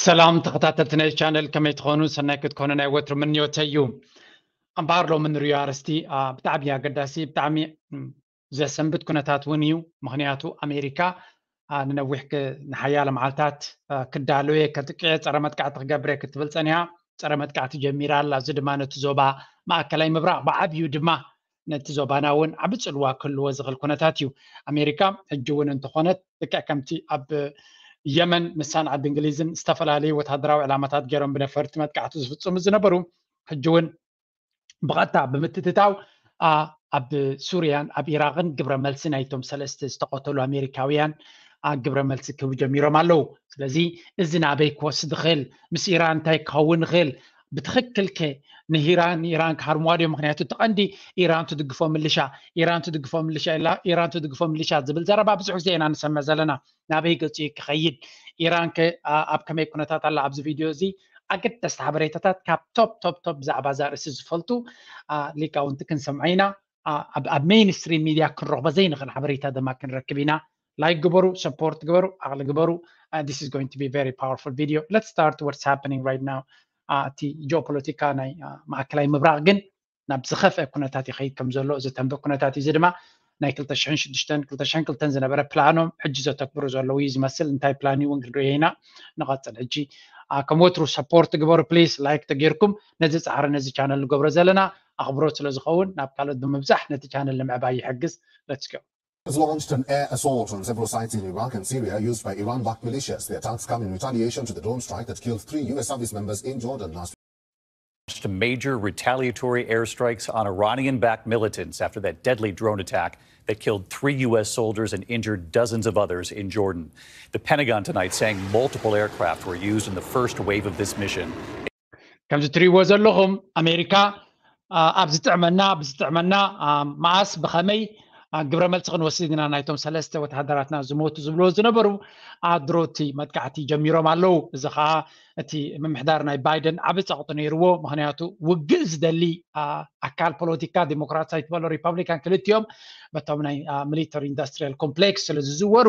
ሰላም ተኸታተልቲ ናይ ቻነል፣ ከመይ ትኾኑ? ሰናይ ክትኮኑ ናይ ወትሩ ምንዮተይ እዩ። እምበኣር ሎሚ ንሪኦ ኣርእስቲ፣ አ፣ ብጣዕሚ ኣገዳሲ፣ ብጣዕሚ፣ ም፣ ዘሰንብት ኩነታት እውን እዩ። ምኽንያቱ ኣሜሪካ፣ አ፣ ንነዊሕ ክ-፣ ንሓያለ መዓልታት፣ አ፣ ክዳለወ፣ ከጥቅዐ፣ ጸረ መጥቃዕቲ ክገብረ ክትብል ጸኒሓ፣ ጸረ መጥቃዕቲ ጀሚራ ኣላ። እዚ ድማ ነቲ ዞባ ማእከላይ ምብራቕ ብዓብዩ ድማ ነቲ ዞባና እውን ዓቢ ጽልዋ ክህልዎ ዝኽእል ኩነታት እዩ። ኣሜሪካ ሕጂ እውን እንተኾነት ልክዕ ከምቲ ኣብ የመን ንሳን ዓዲ እንግሊዝን ዝተፈላለዩ ወታደራዊ ዕላማታት ገይሮም ብነፈርቲ መጥቃዕቲ ዝፍጽሙ ዝነበሩ፣ ሕጂ እውን ብቐጥታ ብምትትታው፣ አ፣ ኣብ ሱርያን ኣብ ኢራቕን ግብረ መልሲ ናይቶም ሰለስተ ዝተቐተሉ ኣሜሪካውያን፣ አ፣ ግብረ መልሲ ክህቡ ጀሚሮም ኣለዉ። ስለዚ እዚ ናበይ ክወስድ ይኽእል? ምስ ኢራን እንታይ ክኸውን ይኽእል? ብትኽክል ከ ንሂራን ንኢራን ክሃርምዋ ድዮም? ምኽንያቱ እቲ ቀንዲ ኢራን ትድግፎ ምልሻ፣ ኢራን ትድግፎ ምልሻ ኢላ፣ ኢራን ትድግፎ ምልሻ ዝብል ዘረባ ብዙሕ ግዜ ኢና ንሰምዕ ዘለና። ናበይ ገጹ እዩ ክኸይድ? ኢራን ከ፣ አ፣ ኣብ ከመይ ኩነታት ኣላ? ኣብዚ ቪድዮ እዚ ኣገደስቲ ሓበሬታታት ካብ ቶፕ ቶፕ ቶፕ ብዛዕባ እዛ ርእሲ ዝፈልጡ፣ አ፣ ሊቃውንቲ ክንሰምዖ ኢና። አ፣ ኣብ፣ ኣብ ሜይንስትሪም ሚድያ ክንረኽቦ ዘይንኽእል ሓበሬታ ድማ ክንረክብ ኢና። ላይክ ግበሩ፣ ሰፖርት ግበሩ፣ ዓቕሊ ግበሩ። Uh, this is going to be very powerful video. Let's start what's happening right now. Uh, እቲ ጂኦፖለቲካ ናይ፣ uh፣ ማእከላይ ምብራቕ ግን ናብ ዝኸፍአ ኩነታት ይኸይድ ከም ዘሎ ዘተንብእ ኩነታት እዩ። እዚ ድማ ናይ ክልተ ሽሕን ሽዱሽተን ክልተ ሽሕን ክልተን ዝነበረ ፕላኖም ሕጂ ዘተግብሩ ዘለዉ እዩ ዝመስል። እንታይ ፕላን እዩ እውን ክንሪኦ ኢና። ንቐጽል። ሕጂ፣ አ፣ ከም ወትሩ ሰፖርት ግበሩ ፕሊስ፣ ላይክ ተጌርኩም ነዚ ጻዕሪ ነዚ ቻነል ንገብሮ ዘለና ኣኽብሮት ስለ ዝኸውን ናብ ካልኦት ብምብዛሕ ነቲ ቻነል ንምዕባይ ይሕግዝ። Let's go. Has launched an air assault on several sites in Iraq and Syria used by Iran-backed militias. The attacks come in retaliation to the drone strike that killed three U S service members in Jordan last week. Major retaliatory airstrikes on Iranian-backed militants after that deadly drone attack that killed three U S soldiers and injured dozens of others in Jordan. The Pentagon tonight saying multiple aircraft were used in the first wave of this mission. ከምዚ ትሪእዎ ዘለኹም ኣሜሪካ፣ አ፣ ኣብ ዝጥዕመና፣ ኣብ ዝጥዕመና፣ አ፣ መኣስ ብኸመይ፣ አ፣ ግብረ መልሲ ክንወስድ ኢና ናይቶም ሰለስተ ወተሃደራትና ዝሞቱ ዝብልዎ ዝነበሩ፣ አ፣ ድሮ እቲ መጥቃዕቲ ጀሚሮም ኣለዉ። እዚ ኸዓ እቲ ምምሕዳር ናይ ባይደን ዓቢ ጸቕጢ ነይርዎ። ምኽንያቱ ውግእ ዝደሊ፣ አ፣ ኣካል ፖለቲካ ዲሞክራት ኣይትበሎ ሪፐብሊካን ክልቲኦም በቶም ናይ፣ አ፣ ሚሊተሪ ኢንዱስትሪያል ኮምፕሌክስ ስለ ዝዝወሩ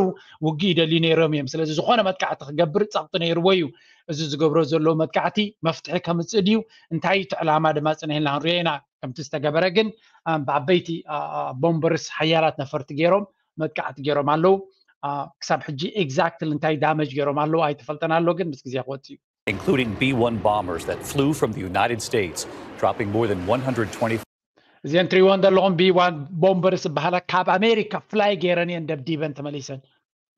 ውግእ ይደልዩ ነይሮም እዮም። ስለዚ ዝኾነ መጥቃዕቲ ክገብር ጸቕጢ ነይርዎ እዩ። እዚ ዝገብሮ ዘሎ መጥቃዕቲ መፍትሒ ከምጽእ ድዩ? እንታይ እዩ እቲ ዕላማ ድማ ጽኒሕና ክንሪኦ ኢና። ከምቲ ዝተገበረ ግን፣ አ፣ ብዓበይቲ፣ አ፣ አ፣ ቦምበርስ ሓያላት ነፈርቲ ገይሮም መጥቃዕቲ ገይሮም ኣለዉ። አ፣ ክሳብ ሕጂ ኤግዛክትሊ እንታይ ዳመጅ ገይሮም ኣለዉ ኣይተፈልጠን ኣሎ፣ ግን ምስ ግዜ ክወጽእ እዩ። Including B one bombers that flew from the United States, dropping more than one hundred twenty እዚአን ትሪእወን ዘለኹም ቢ ዋን ቦምበርስ ዝበሃላ ካብ ኣሜሪካ ፍላይ ገይረን እየን ደብዲበን ተመሊሰን።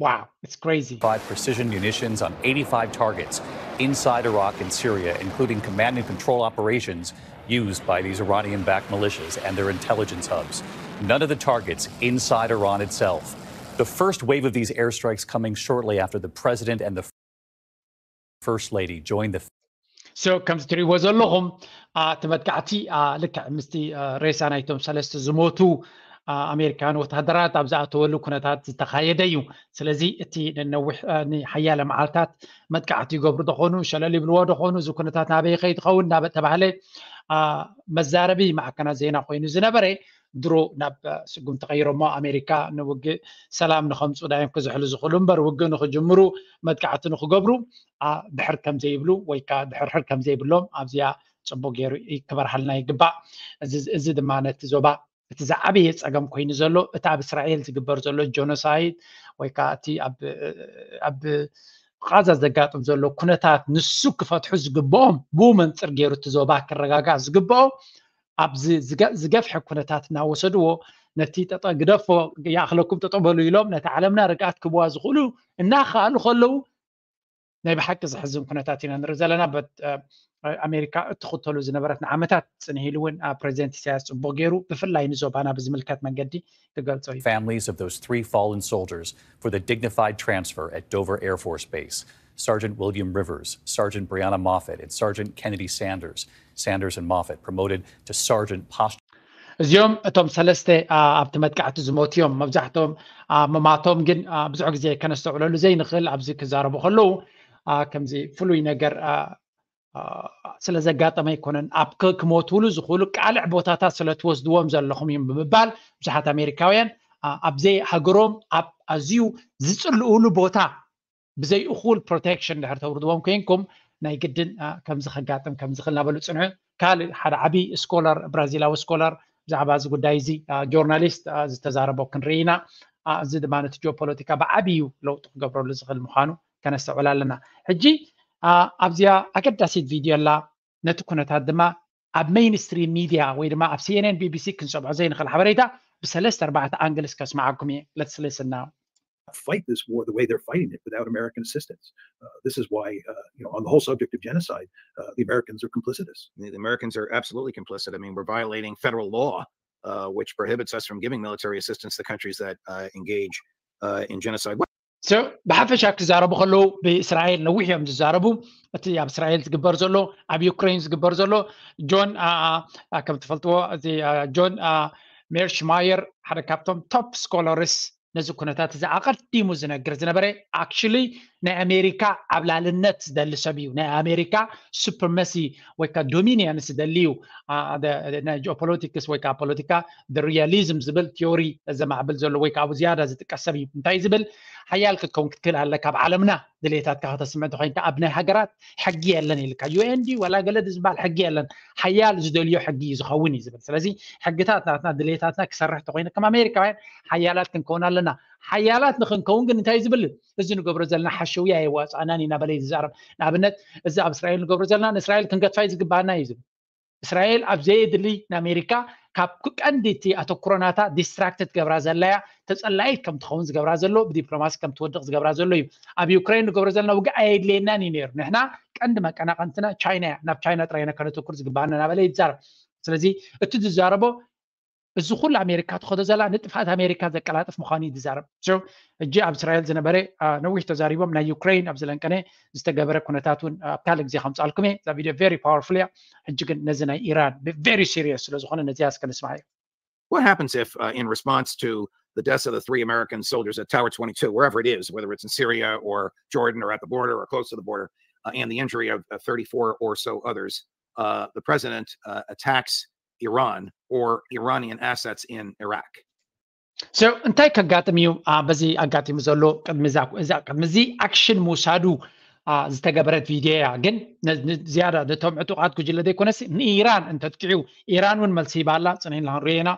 Wow, it's crazy. Five precision munitions on eighty-five targets inside Iraq and Syria, including command and control operations used by these Iranian-backed militias and their intelligence hubs. None of the targets inside Iran itself. The first wave of these airstrikes coming shortly after the president and the first lady joined the So ከምዚ ትሪእዎ ዘለኹም፣ አ፣ እቲ መጥቃዕቲ፣ አ፣ ልክዕ ምስቲ፣ አ፣ ሬሳ ናይቶም ሰለስተ ዝሞቱ፣ አ፣ ኣሜሪካውያን ወተሃደራት ኣብ ዝኣተወሉ ኩነታት ዝተኻየደ እዩ። ስለዚ እቲ ንነዊሕ፣ አ፣ ንሓያለ መዓልታት መጥቃዕቲ ይገብሩ ደኾኑ፣ ሸለል ይብልዎ ደኾኑ፣ እዚ ኩነታት ናበይ ይኸይድ ይኸውን እናተባህለ፣ አ፣ መዛረቢ ማዕከናት ዜና ኮይኑ ዝነበረ ድሮ ናብ፣ አ፣ ስጉምቲ ቀይሮሞ ኣሜሪካ ንውግእ ሰላም ንኸምፁ ዳዮም ክዝሕሉ ዝኽእሉ እምበር ውግእ ንኽጅምሩ መጥቃዕቲ ንኽገብሩ፣ አ፣ ድሕር ከም ዘይብሉ ወይ ከዓ ድሕርሕር ከም ዘይብሎም ኣብዚኣ ጽቡቕ ገይሩ ክበርሃልና ይግባእ። እዚ፣ እዚ ድማ ነቲ ዞባ እቲ ዝዓበየ ጸገም ኮይኑ ዘሎ፣ እቲ ኣብ እስራኤል ዝግበር ዘሎ ጀኖሳይድ ወይ ከዓ እቲ ኣብ፣ ኣብ ቓዛ ዘጋጥም ዘሎ ኩነታት ንሱ ክፈትሑ ዝግብኦም፣ ብኡ መንጽር ገይሩ እቲ ዞባ ክረጋጋእ ዝግብኦ፣ ኣብዚ ዝገ-፣ ዝገፍሐ ኩነታት እናወሰድዎ፣ ነቲ ጠጠ-፣ ግደፎ፣ ይኣኽለኩም፣ ጠጠው በሉ ኢሎም ነቲ ዓለምና ርግኣት ክህብዋ ዝኽእሉ እናኸኣሉ ከለዉ፣ ናይ ብሓቂ ዘሕዝን ኩነታት ኢና ንርኢ ዘለና። በት-፣ አ፣ ኣሜሪካ እትኽተሉ ዝነበረት ንዓመታት ጽንሕ ኢሉ እውን፣ አ፣ ፕሬዚደንት ኢሳያስ ጽቡቕ ገይሩ፣ ብፍላይ ንዞባና ብዝምልከት መንገዲ ክገልጾ እዩ። families of those three fallen soldiers for the dignified transfer at Dover Air Force Base. Sergeant William Rivers, Sergeant Brianna Moffitt, and Sergeant Kennedy Sanders. Sanders and Moffitt promoted to sergeant posthumous. እዚኦም እቶም ሰለስተ፣ አ፣ ኣብቲ መጥቃዕቲ ዝሞቱ እዮም። መብዛሕትኦም፣ አ፣ ምማቶም ግን፣ አ፣ ብዙሕ ግዜ ከነስተውዕለሉ ዘይንኽእል ኣብዚ ክዛረቡ ከለዉ፣ አ፣ ከምዚ ፍሉይ ነገር፣ አ፣ አ፣ ስለ ዘጋጠመ ኣይኮነን። ኣብ ክ-፣ ክሞትሉ ዝኽእሉ ቃልዕ ቦታታት ስለ ትወስድዎም ዘለኹም እዮም ብምባል ብዙሓት ኣሜሪካውያን፣ አ፣ ኣብ ዘይሃገሮም ኣብ ኣዝዩ ዝጽልኡሉ ቦታ ብዘይ እኹል protection ድሕር ተውርድዎም ኮይንኩም ናይ ግድን ከምዚ ከጋጥም ከምዚ ክል እናበሉ ፅንዑ። ካልእ ሓደ ዓብዪ ስኮለር፣ ብራዚላዊ ስኮለር ብዛዕባ እዚ ጉዳይ እዚ ጆርናሊስት ዝተዛረቦ ክንርኢ ኢና። እዚ ድማ ነቲ ጂኦፖለቲካ ብዓብዩ ለውጢ ክገብረሉ ዝኽእል ምዃኑ ከነስተውዕል ኣለና። ሕጂ ኣብዚኣ ኣገዳሲት ቪድዮ ኣላ። ነቲ ኩነታት ድማ ኣብ ሜይንስትሪም ሚድያ ወይ ድማ ኣብ CNN፣ BBC ክንሰምዖ ዘይንኽእል ሓበሬታ ብሰለስተ ኣርባዕተ ኣንግልስ ከስምዓኩም እየ። Let's listen now. Fight this war the way they're fighting it without American assistance. Uh, this is why, uh, you know, on the whole subject of genocide, uh, the Americans are complicitous. The Americans are absolutely complicit. I mean, we're violating federal law, uh, which prohibits us from giving military assistance to countries that uh, engage uh, in genocide. So ብሓፈሻ ክዛረቡ ከለዉ ብእስራኤል ነዊሕ እዮም ዝዛረቡ። እቲ ኣብ እስራኤል ዝግበር ዘሎ፣ ኣብ ዩክሬን ዝግበር ዘሎ፣ ጆን ከም ትፈልጥዎ እዚ ጆን ሜርሽማየር ሓደ ካብቶም ቶፕ ስኮለርስ ነዚ ኩነታት እዚ ኣቐዲሙ ዝነግር ዝነበረ፣ actually ናይ ኣሜሪካ ዓብላልነት ዝደሊ ሰብ እዩ። ናይ ኣሜሪካ ሱፕሪመሲ ወይ ከዓ ዶሚኒየንስ ዝደሊ እዩ። ናይ ጂኦፖለቲክስ ወይ ከዓ ፖለቲካ ሪያሊዝም ዝብል ቲዮሪ ዘማዕብል ዘሎ ወይ ከዓ ዝያዳ ዝጥቀስ ሰብ እዩ። እንታይ ዝብል ሓያል ክትከውን ክትክእል ኣለካ ኣብ ዓለምና ድሌታትካ ከተስምዕ እንተኮይንካ ኣብ ናይ ሃገራት ሕጊ የለን ኢልካ። ዩኤን ድዩ ዋላ ገለ ዝበሃል ሕጊ የለን። ሓያል ዝደልዮ ሕጊ እዩ ዝኸውን እዩ ዝብል። ስለዚ ሕግታት ናትና ድሌታትና ክሰርሕ እንተኮይኑ ከም ኣሜሪካውያን ሓያላት ክንከውን ኣለና። ሓያላት ንክንከውን ግን እንታይ ዝብል እዚ ንገብሮ ዘለና ሓሸውያ የዋፅኣናን እዩ እናበለ እዩ ዝዛረብ። ንኣብነት እዚ ኣብ እስራኤል ንገብሮ ዘለና ንእስራኤል ክንገድፋ እዩ ዝግባኣና እዩ ዝብል። እስራኤል ኣብ ዘየድሊ ንኣሜሪካ ካብ ቀንዲ እቲ ኣተኩሮ ናታ ዲስትራክት ትገብራ ዘላያ ተፀላኢት ከም ትኸውን ዝገብራ ዘሎ ብዲፕሎማሲ ከም ትወድቕ ዝገብራ ዘሎ እዩ። ኣብ ዩክሬን ንገብሮ ዘለና ውግእ ኣየድልየናን እዩ ነይሩ። ንሕና ቀንዲ መቀናቐንትና ቻይና እያ። ናብ ቻይና ጥራይ ኢና ከነተኩር ዝግባኣና እናበለ ይዛረብ። ስለዚ እቲ ዝዛረቦ እዚ ኩሉ ኣሜሪካ ትኸዶ ዘላ ንጥፍኣት ኣሜሪካ ዘቀላጥፍ ምዃኑ እዩ ዝዛረብ። ሕጂ ኣብ እስራኤል ዝነበረ ነዊሕ ተዛሪቦም ናይ ዩክሬን ኣብ ዝለንቀነ ዝተገበረ ኩነታት እውን ኣብ ካልእ ግዜ ከምፃልኩም እየ። እዛ ቪድዮ very powerful እያ። ሕጂ ግን ነዚ ናይ ኢራን very serious ስለዝኾነ ነዚያ እስከ ንስማዕ እዩ። What happens if, uh, in response to the deaths of the three American soldiers at Tower twenty-two, wherever it is, whether it's in Syria or Jordan or at the border or close to the border, uh, and the injury of uh, thirty-four or so others, uh, the president uh, attacks Iran or Iranian assets in Iraq? So እንታይ ከጋጥም እዩ በዚ ኣጋጢሙ ዘሎ? ቅድሚ እዚ ኣክሽን ምውሳዱ ዝተገበረት ቪድዮ እያ። ግን ዝያዳ ነቶም ዕጡቃት ጉጅለ ዘይኮነስ ንኢራን እንተጥቂዑ ኢራን እውን መልሲ ሂባ ኣላ። ፅንሒና ክንሪኦ ኢና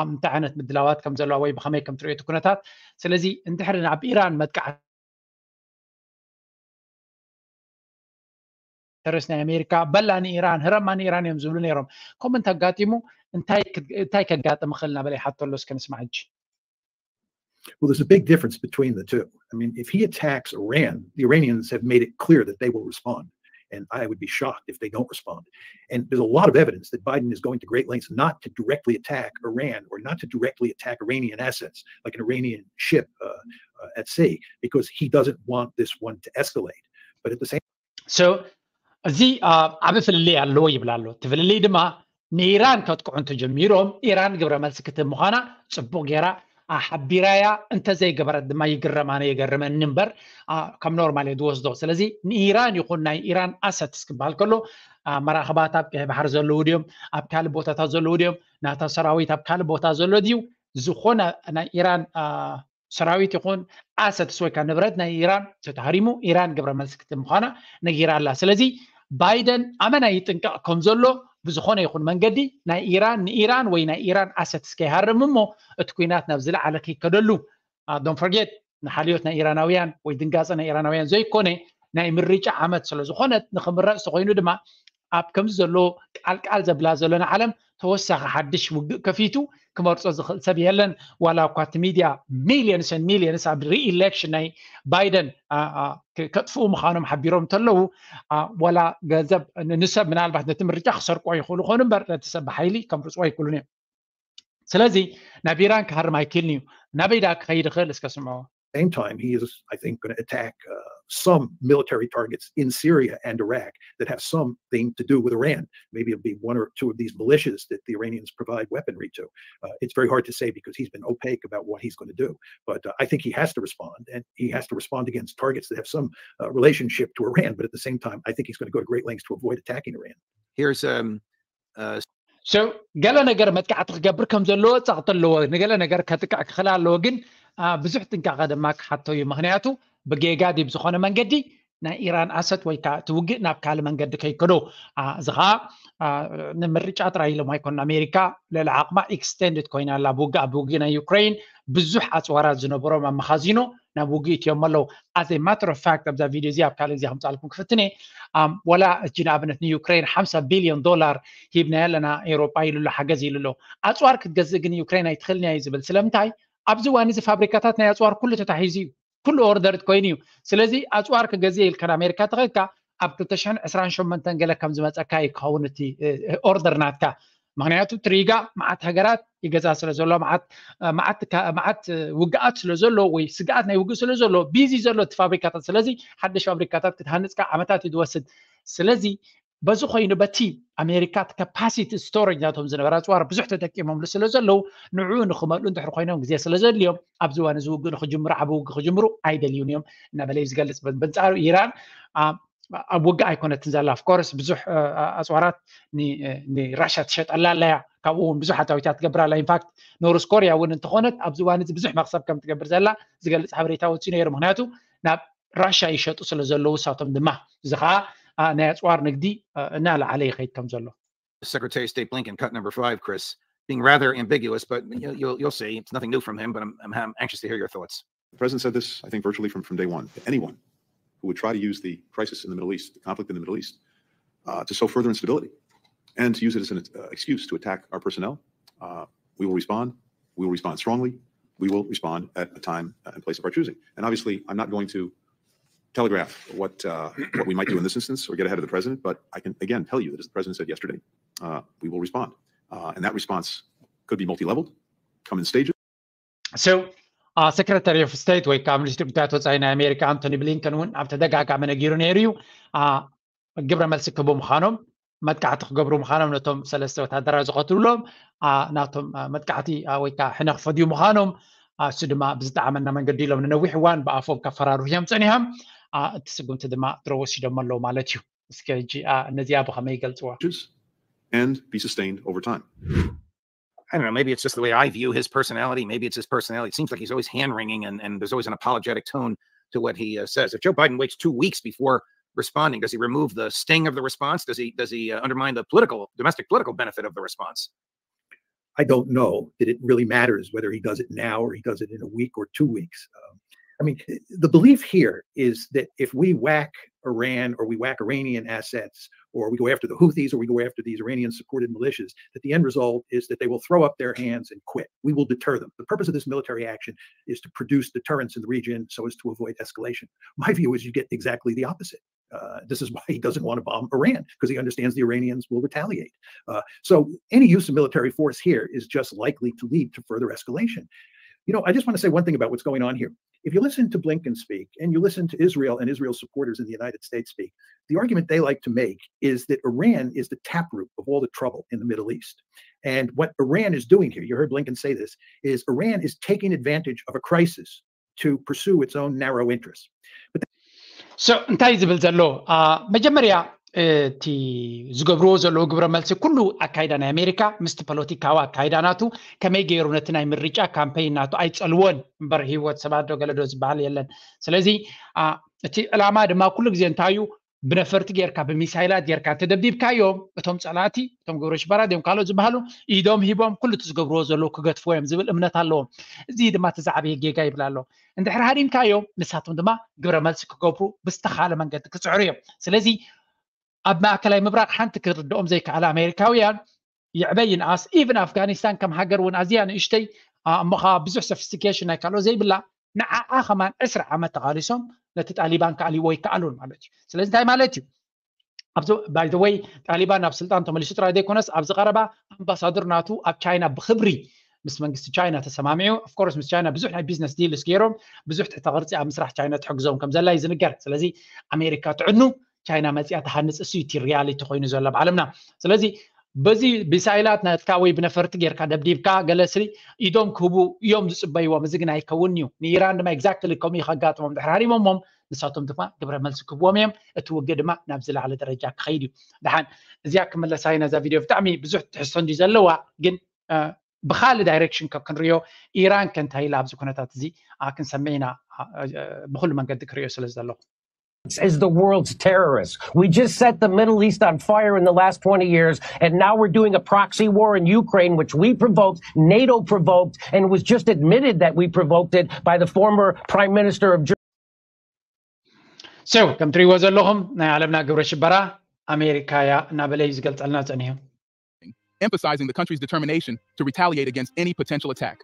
እንታይ ዓይነት ምድላዋት ከም ዘለዋ ወይ ብከመይ ከም ትሪኦ እቲ ኩነታት። ስለዚ እንድሕሪ ናብ ኢራን መጥቃዕቲ ተረስ ናይ ኣሜሪካ በላ ንኢራን ህረማ ንኢራን እዮም ዝብሉ ነይሮም። ከምኡ እንተጋጢሙ እንታይ ከጋጥም ይኽእል እናበለ ይሓቶ ኣሎ። እስከ ንስማዕ ሕጂ። Well, there's a big difference between the two. I mean, if he attacks Iran, the Iranians have made it clear that they will respond. And I would be shocked if they don't respond. And there's a lot of evidence that Biden is going to great lengths not to directly attack Iran or not to directly attack Iranian assets, like an Iranian ship uh, uh, at sea, because he doesn't want this one to escalate. But at the same So እዚ ዓብ ፍልልይ ኣለዎ ይብል ኣሎ። እቲ ፍልልይ ድማ ንኢራን ከጥቅዑ እንተጀሚሮም ኢራን ግብረ መልሲ ክትህብ ምዃና ፅቡቅ ገይራ ሓቢራያ እንተዘይገበረት ድማ ይግረም ኣነ የገርመኒ እምበር ከም ኖርማል እየ ዝወስዶ። ስለዚ ንኢራን ይኹን ናይ ኢራን ኣሰትስ ክበሃል ከሎ መራኽባት ኣብ ቀይ ባሕሪ ዘለዉ ድዮም፣ ኣብ ካልእ ቦታታት ዘለዉ ድዮም፣ ናታ ሰራዊት ኣብ ካልእ ቦታ ዘሎ ድዩ፣ ዝኾነ ናይ ኢራን ሰራዊት ይኹን ኣሰትስ ወይ ከዓ ንብረት ናይ ኢራን ተተሃሪሙ ኢራን ግብረ መልሲ ክትህብ ምዃና ነጊራ ኣላ። ስለዚ ባይደን ኣመና ይጥንቀቕ ከም ዘሎ ብዝኾነ ይኹን መንገዲ ናይ ኢራን ንኢራን ወይ ናይ ኢራን ኣሰትስ ከይሃርም እሞ እቲ ኩናት ናብ ዝለዓለ ከይከደሉ don't forget ንሓልዮት ናይ ኢራናውያን ወይ ድንጋፀ ናይ ኢራናውያን ዘይኮነ ናይ ምርጫ ዓመት ስለዝኾነት ንክምረፅ ተኮይኑ ድማ ኣብ ከምዚ ዘሎ ቃልቃል ዘብላ ዘሎ ንዓለም ተወሳኺ ሓድሽ ውግእ ከፊቱ ክመርፆ ዝኽእል ሰብ የለን። ዋላ እኳ እቲ ሚድያ ሚሊየንስ ሚሊየንስ ኣብ ሪኢሌክሽን ናይ ባይደን ከጥፍኡ ምዃኖም ሓቢሮም እንተለዉ ዋላ ገንዘብ ንሰብ ምናልባት ነቲ ምርጫ ክሰርቆ ይኽእሉ ኾኑ እምበር ነቲ ሰብ ብሓይሊ ከምርፅዎ ኣይክእሉን እዮም። ስለዚ ናብ ኢራን ክሃርም ኣይክእልን እዩ። ናበይ ደኣ ክኸይድ ይኽእል እስከ ስምዖ። Same time, he is, I think, going to attack uh, some military targets in Syria and Iraq that have something to do with Iran. Maybe it'll be one or two of these militias that the Iranians provide weaponry to. Uh, it's very hard to say because he's been opaque about what he's going to do. But uh, I think he has to respond, and he has to respond against targets that have some uh, relationship to Iran. But at the same time, I think he's going to go to great lengths to avoid attacking Iran. Here's um, so ገለ ነገር መጥቃዕቲ ክገብር ከም ዘለዎ ጸቕጢ ኣለዎ። ንገለ ነገር ከጥቅዕ ክኽእል ኣለዎ። ግን ብዙሕ ጥንቃቐ ድማ ክሓቶ እዩ። ምክንያቱ ብጌጋ ድዩ ብዝኾነ መንገዲ ናይ ኢራን ኣሰት ወይ ከዓ እቲ ውግእ ናብ ካልእ መንገዲ ከይከዶ እዚ ከዓ ንምርጫ ጥራይ ኢሎም ኣይኮኑን። ኣሜሪካ ልዕሊ ዓቕማ ኤክስቴንድድ ኮይና ኣላ። ብውግእ ኣብ ውግእ ናይ ዩክሬን ብዙሕ ኣፅዋራት ዝነበሮም ኣብ መኻዚኖ ናብ ውግእ እትዮም ኣለዉ። ኣዘ ማተር ኦፍ ፋክት ኣብዛ ቪድዮ እዚ ኣብ ካልእ ግዜ ከምፃልኩም ክፍትነ ዋላ እጂ ንኣብነት ንዩክሬን ሓምሳ ቢልዮን ዶላር ሂብና ኣለና ኤውሮጳ ኢሉ ኣሎ ሓገዝ ኢሉ ኣሎ። ኣፅዋር ክትገዝእ ግን ዩክሬን ኣይትኽእልን እያ እዩ ዝብል። ስለምንታይ ኣብዚ እዋን እዚ ፋብሪካታት ናይ ኣፅዋር ኩሉ ተታሒዙ እዩ። ኩሉ ኦርደር ኮይኑ እዩ። ስለዚ ኣፅዋር ክገዝእ ኢልካ ንኣሜሪካ ተኸድካ ኣብ ክልተ ሽሕን ዕስራን ሸሞንተን ገለ ከም ዝመፀካ እዩ ክኸውን እቲ ኦርደር ናትካ። ምክንያቱ ትሪጋ መዓት ሃገራት ይገዛ ስለ ዘሎ መዓት ውግኣት ስለ ዘሎ ወይ ስግኣት ናይ ውግእ ስለ ዘሎ ቢዚ ዘሎ እቲ ፋብሪካታት። ስለዚ ሓደሽ ፋብሪካታት ክትሃንፅካ ዓመታት እዩ ዝወስድ። ስለዚ በዚ ኮይኑ በቲ ኣሜሪካ ካፓሲቲ ስቶሬጅ ናቶም ዝነበረ ኣፅዋር ብዙሕ ተጠቂሞምሉ ስለ ዘለዉ ንዕኡ ንክመልኡ እንድሕር ኮይኖም ግዜ ስለ ዘድልዮም ኣብዚ እዋን እዚ ውግእ ንክጅምሩ ዓብ ውግእ ክጅምሩ ኣይደልዩን እዮም እናበለ እዩ ዝገልፅ። በንፃሩ ኢራን ኣብ ውግእ ኣይኮነትን ዘላ። ኦፍኮርስ ብዙሕ ኣፅዋራት ንራሽያ ትሸጠላ ኣለያ። ካብኡ እውን ብዙሕ ኣታዊታት ትገብር ኣላ። ኢንፋክት ኖርስ ኮርያ እውን እንተኾነት ኣብዚ እዋን እዚ ብዙሕ መክሰብ ከም ትገብር ዘላ ዝገልፅ ሓበሬታ ወፂኡ ነይሩ። ምክንያቱ ናብ ራሽያ ይሸጡ ስለ ዘለዉ እሳቶም ድማ እዚ ከዓ ናይ ኣፅዋር ንግዲ እናለዓለ ይኸይድ ከም ዘሎ። Secretary of State Blinken, cut number five, Chris, being rather ambiguous, but you'll, you'll see it's nothing new from him, but I'm, I'm anxious to hear your thoughts. The president said this, I think, virtually from, from day one. Anyone who would try to use the crisis in the Middle East, the conflict in the Middle East, uh, to sow further instability and to use it as an uh, excuse to attack our personnel, uh, we will respond. We will respond strongly. We will respond at a time and place of our choosing. And obviously, I'm not going to telegraph what uh, what we might do in this instance or get ahead of the president, but I can again tell you that as the president said yesterday, uh, we will respond. Uh, and that response could be multi-leveled, come in stages. So, uh, Secretary of State ወይ ከዓ ሚኒስትሪ ጉዳያት ወፃኢ ናይ ኣሜሪካ ኣንቶኒ ብሊንከን እውን ኣብ ተደጋጋሚ ነጊሩ ነይሩ እዩ። ግብረ መልሲ ክህቡ ምዃኖም መጥቃዕቲ ክገብሩ ምዃኖም ነቶም ሰለስተ ወታደራዊ ዝቐትሉሎም ናቶም መጥቃዕቲ ወይ ከዓ ሕነ ክፈድዩ ምዃኖም እሱ ድማ ብዝጠዓመና መንገዲ ኢሎም ንነዊሕ እዋን ብኣፎም ከፈራርሁ እዮም ፀኒሖም። እቲ ስጉምቲ ድማ ድሮ ወሲዶም ኣለዉ ማለት እዩ። እስከ ሕጂ ነዚኣ ብኸመይ ይገልፅዋ? And be sustained over time. I don't know, maybe it's just the way I view his personality. Maybe it's his personality. It seems like he's always hand wringing and, and there's always an apologetic tone to what he uh, says. If Joe Biden waits two weeks before responding, does he remove the sting of the response? Does he does he uh, undermine the political, domestic political benefit of the response? I don't know that it really matters whether he does it now or he does it in a week or two weeks. Um, I mean, the belief here is that if we whack Iran or we whack Iranian assets or we go after the Houthis or we go after these Iranian supported militias, that the end result is that they will throw up their hands and quit. We will deter them. The purpose of this military action is to produce deterrence in the region so as to avoid escalation. My view is you get exactly the opposite. Uh, this is why he doesn't want to bomb Iran, because he understands the Iranians will retaliate. Uh, so any use of military force here is just likely to lead to further escalation. You know, I just want to say one thing about what's going on here. If you listen to Blinken speak and you listen to Israel and Israel's supporters in the United States speak, the argument they like to make is that Iran is the taproot of all the trouble in the Middle East. And what Iran is doing here, you heard Blinken say this, is Iran is taking advantage of a crisis to pursue its own narrow interests. So እንታይ ዝብል ዘሎ መጀመርያ እቲ ዝገብርዎ ዘለዉ ግብረ መልሲ ኩሉ ኣካይዳ ናይ ኣሜሪካ ምስቲ ፖለቲካዊ ኣካይዳ ናቱ ከመይ ገይሩ ነቲ ናይ ምርጫ ካምፔይን ናቱ ኣይፀልዎን እምበር ህይወት ሰባት ዶ ገለ ዶ ዝበሃል የለን። ስለዚ እቲ ዕላማ ድማ ኩሉ ግዜ እንታይ እዩ ብነፈርቲ ጌርካ ብሚሳይላት ጌርካ እንተደብዲብካዮም እቶም ፀላእቲ እቶም ግብረ ሽበራ ድዮም ካልኦት ዝበሃሉ ኢዶም ሂቦም ኩሉ እቲ ዝገብርዎ ዘለዉ ክገድፍዎ እዮም ዝብል እምነት ኣለዎም። እዚ ድማ እቲ ዝዓበየ ጌጋ ይብል ኣሎ። እንድሕር ሃዲምካዮም ንሳቶም ድማ ግብረ መልሲ ክገብሩ ብዝተኻለ መንገዲ ክፅዕሩ እዮም። ስለዚ ኣብ ማእከላይ ምብራቕ ሓንቲ ክርድኦም ዘይከኣለ ኣሜሪካውያን ይዕበ ይንኣስ ኢቭን ኣፍጋኒስታን ከም ሃገር እውን ኣዝያ ንእሽተይ እሞ ከዓ ብዙሕ ሶፊስቲኬሽን ናይ ካልኦ ዘይብላ ንዓኣ ከማን ዕስራ ዓመት ተቓሊሶም ነቲ ጣሊባን ክኣልይዎ ይከኣሉን ማለት እዩ። ስለዚ እንታይ ማለት እዩ? ኣብዚ ባይደወይ ጣሊባን ናብ ስልጣን ተመሊሱ ጥራይ ዘይኮነስ ኣብዚ ቀረባ ኣምባሳደር ናቱ ኣብ ቻይና ብክብሪ ምስ መንግስቲ ቻይና ተሰማሚዑ። ኦፍኮርስ ምስ ቻይና ብዙሕ ናይ ቢዝነስ ዲልስ ገይሮም ብዙሕ ትሕተ ቅርፂ ኣብ ምስራሕ ቻይና ትሕግዞም ከም ዘላ እዩ ዝንገር። ስለዚ ኣሜሪካ ትዕኑ ቻይና መፂኣ ትሃንፅ እሱ እቲ ሪያሊቲ ኮይኑ ዘሎ ኣብ ዓለምና። ስለዚ በዚ ሚሳይላት ናትካ ወይ ብነፈርቲ ጌርካ ደብዲብካ ገለ ስሪ ኢዶም ክህቡ እዮም ዝፅበይዎም። እዚ ግን ኣይከውን እዩ። ንኢራን ድማ ኤግዛክትሊ ከምኡ እዩ ከጋጥሞም ድሕር ሃሪሞሞም ንሳቶም ድማ ግብረ መልሲ ክህብዎም እዮም። እቲ ውግእ ድማ ናብ ዝለዓለ ደረጃ ክኸይድ እዩ። ደሓን እዚኣ ክምለሳ ኢና እዛ ቪድዮ ብጣዕሚ ብዙሕ ትሕዝቶ እንዲ ዘለዋ ግን ብካልእ direction ካብ ክንሪኦ ኢራን ከንታይ ኢላ ኣብዚ ኩነታት እዚ ክንሰምዕ ኢና። ብኩሉ መንገዲ ክሪኦ ስለ ዘለኹ is the world's terrorist. We just set the Middle East on fire in the last twenty years, and now we're doing a proxy war in Ukraine, which we provoked, NATO provoked, and it was just admitted that we provoked it by the former Prime Minister of Germany. So ከም ትሪእዎ ዘለኹም ናይ ዓለምና ግብረ ሽበራ ኣሜሪካ እያ እናበለ እዩ ዝገልጸልና ጸኒሑ። Emphasizing the country's determination to retaliate against any potential attack.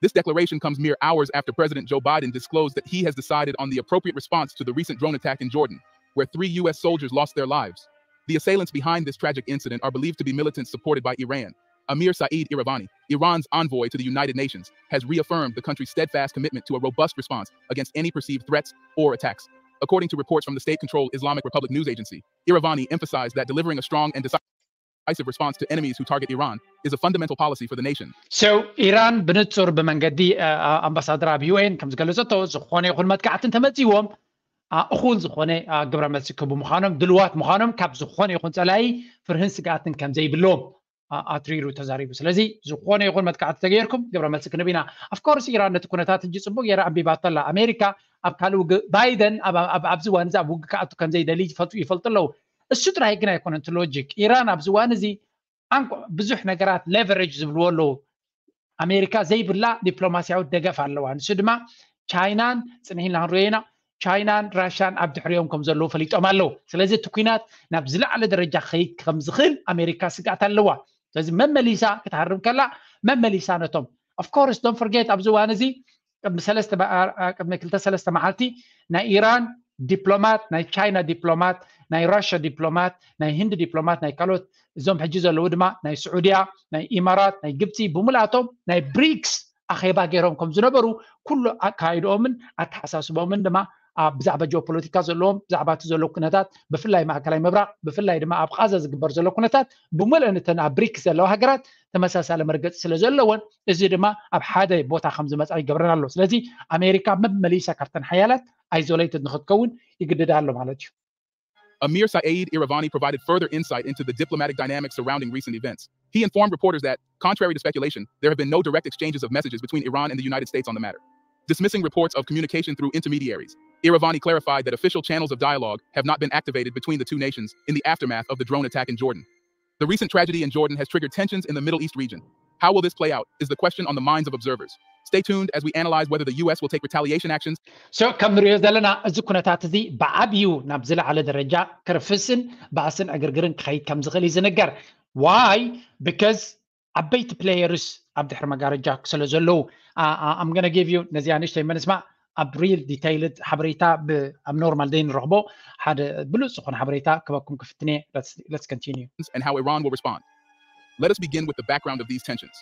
This declaration comes mere hours after President Joe Biden disclosed that he has decided on the appropriate response to the recent drone attack in Jordan, where three U S soldiers lost their lives. The assailants behind this tragic incident are believed to be militants supported by Iran. Amir Saeed Iravani, Iran's envoy to the United Nations, has reaffirmed the country's steadfast commitment to a robust response against any perceived threats or attacks. According to reports from the state-controlled Islamic Republic News Agency, Iravani emphasized that delivering a strong and decisive response to enemies who target Iran is a fundamental policy for the nation. So ኢራን ብንጹር ብመንገዲ ኣምባሳደር ኣብ ዩ ኤን ከም ዝገለጸቶ ዝኾነ ይኹን መጥቃዕቲ እንተመጺዎም እኹል ዝኾነ ግብረ መልሲ ክህቡ ምዃኖም ድልዋት ምዃኖም ካብ ዝኾነ ይኹን ጸላኢ ፍርህን ስግኣትን ከም ዘይብሎም ኣትሪሩ ተዛሪቡ። ስለዚ ዝኾነ ይኹን መጥቃዕቲ ተገይርኩም ግብረ መልሲ ክንህብ ኢና። Of course ኢራን ነቲ ኩነታት ሕጂ ጽቡቅ ገይራ ኣንቢባቶ ኣላ። ኣሜሪካ ኣብ ካልእ ውግእ ባይደን ኣብዚ እዋን እዚ ኣብ ውግእ ክኣቱ ከም ዘይደሊ ይፈልጡ ኣለዉ። እሱ ጥራይ ግን ኣይኮነን እቲ ሎጂክ። ኢራን ኣብዚ እዋን እዚ ብዙሕ ነገራት leverage ዝብልዎ ኣለዉ። ኣሜሪካ ዘይብላ ዲፕሎማስያዊ ደገፍ ኣለዋ። ንሱ ድማ ቻይናን ጽንሕ ኢልና ክንሪኦ ኢና ቻይናን ራሽያን ኣብ ድሕሪኦም ከም ዘለዉ ፈሊጦም ኣለዉ። ስለዚ እቲ ኩናት ናብ ዝለዓለ ደረጃ ክኸይድ ከም ዝኽእል ኣሜሪካ ስግኣት ኣለዋ። ስለዚ መመሊሳ ክትሃርም ከላ መመሊሳ ነቶም of course don't forget ኣብዚ እዋን እዚ ቅድሚ ሰለስተ ቅድሚ ክልተ ሰለስተ መዓልቲ ናይ ኢራን ዲፕሎማት ናይ ቻይና ዲፕሎማት ናይ ራሽያ ዲፕሎማት ናይ ህንዲ ዲፕሎማት ናይ ካልኦት እዞም ሕጂ ዘለዉ ድማ ናይ ስዑድያ ናይ ኢማራት ናይ ግብፂ ብምልኣቶም ናይ ብሪክስ ኣኼባ ገይሮም ከም ዝነበሩ ኩሉ ኣካይድኦምን ኣተሓሳስቦምን ድማ ብዛዕባ ጂኦፖለቲካ ዘለዎም ብዛዕባ እቲ ዘሎ ኩነታት ብፍላይ ማእከላይ ምብራቕ ብፍላይ ድማ ኣብ ቃዛ ዝግበር ዘሎ ኩነታት ብምልአን እተን ኣብ ብሪክስ ዘለዋ ሃገራት ተመሳሳሊ መርገፂ ስለ ዘለወን እዚ ድማ ኣብ ሓደ ቦታ ከም ዝመፃ ይገብረን ኣሎ። ስለዚ ኣሜሪካ መመሊሳ ካብተን ሓያላት isolated ንክትከውን ይግድዳ ኣሎ ማለት እዩ። Amir Saeed Iravani provided further insight into the diplomatic dynamics surrounding recent events. He informed reporters that, contrary to speculation, there have been no direct exchanges of messages between Iran and the United States on the matter. Dismissing reports of communication through intermediaries, Iravani clarified that official channels of dialogue have not been activated between the two nations in the aftermath of the drone attack in Jordan. The recent tragedy in Jordan has triggered tensions in the Middle East region. How will this play out is the question on the minds of observers. Stay tuned as we analyze whether the U S will take retaliation actions. So ከም ንሪኦ ዘለና እዚ ኩነታት እዚ ብዓብዩ ናብ ዝለዓለ ደረጃ ክርፍስን ባእስን ዕግርግርን ክኸይድ ከም ዝኽእል እዩ ዝንገር። Why? Because ዓበይቲ players ኣብ ድሕሪ መጋረጃ ስለ ዘለዉ I'm gonna give you ነዚኣ ንእሽተይ መንስማ ኣብ real detailed ሓበሬታ ኣብ normal day ንረኽቦ ሓደ ብሉፅ ዝኾነ ሓበሬታ ክበኩም ክፍትኔ let's continue and how Iran will respond. Let us begin with the background of these tensions.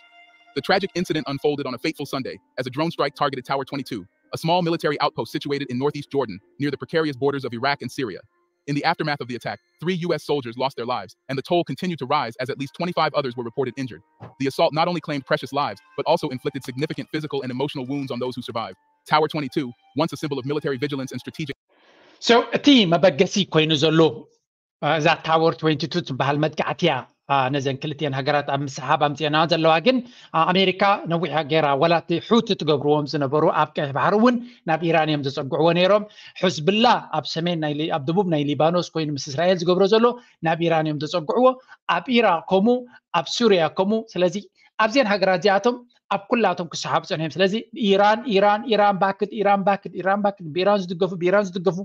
The tragic incident unfolded on a fateful Sunday as a drone strike targeted Tower twenty-two, a small military outpost situated in northeast Jordan, near the precarious borders of Iraq and Syria. In the aftermath of the attack, three U S soldiers lost their lives, and the toll continued to rise as at least twenty-five others were reported injured. The assault not only claimed precious lives, but also inflicted significant physical and emotional wounds on those who survived. Tower twenty-two, once a symbol of military vigilance and strategic So እቲ መበገሲ ኮይኑ ዘሎ እዛ ታወር twenty two ትበሃል መጥቃዕቲ እያ ነዘን ክልቲኤን ሃገራት ኣብ ምስሓብ ኣምፅአና ዘለዋ። ግን ኣሜሪካ ነዊሕ ገይራ ዋላ እቲ ሑቲ ትገብርዎም ዝነበሩ ኣብ ቀይሕ ባሕሪ እውን ናብ ኢራን እዮም ዘፀግዕዎ ነይሮም። ሕዝብላ ኣብ ሰሜን ኣብ ደቡብ ናይ ሊባኖስ ኮይኑ ምስ እስራኤል ዝገብሮ ዘሎ ናብ ኢራን እዮም ዘፀግዕዎ። ኣብ ኢራቅ ከምኡ ኣብ ሱርያ ከምኡ። ስለዚ ኣብዘን ሃገራት እዚኣቶም ኣብ ኩላቶም ክሰሓቡ ፀኒሖም። ስለዚ ኢራን ኢራን ኢራን ባክድ ኢራን ባክድ ኢራን ባክድ ብኢራን ዝድገፉ ብኢራን ዝድገፉ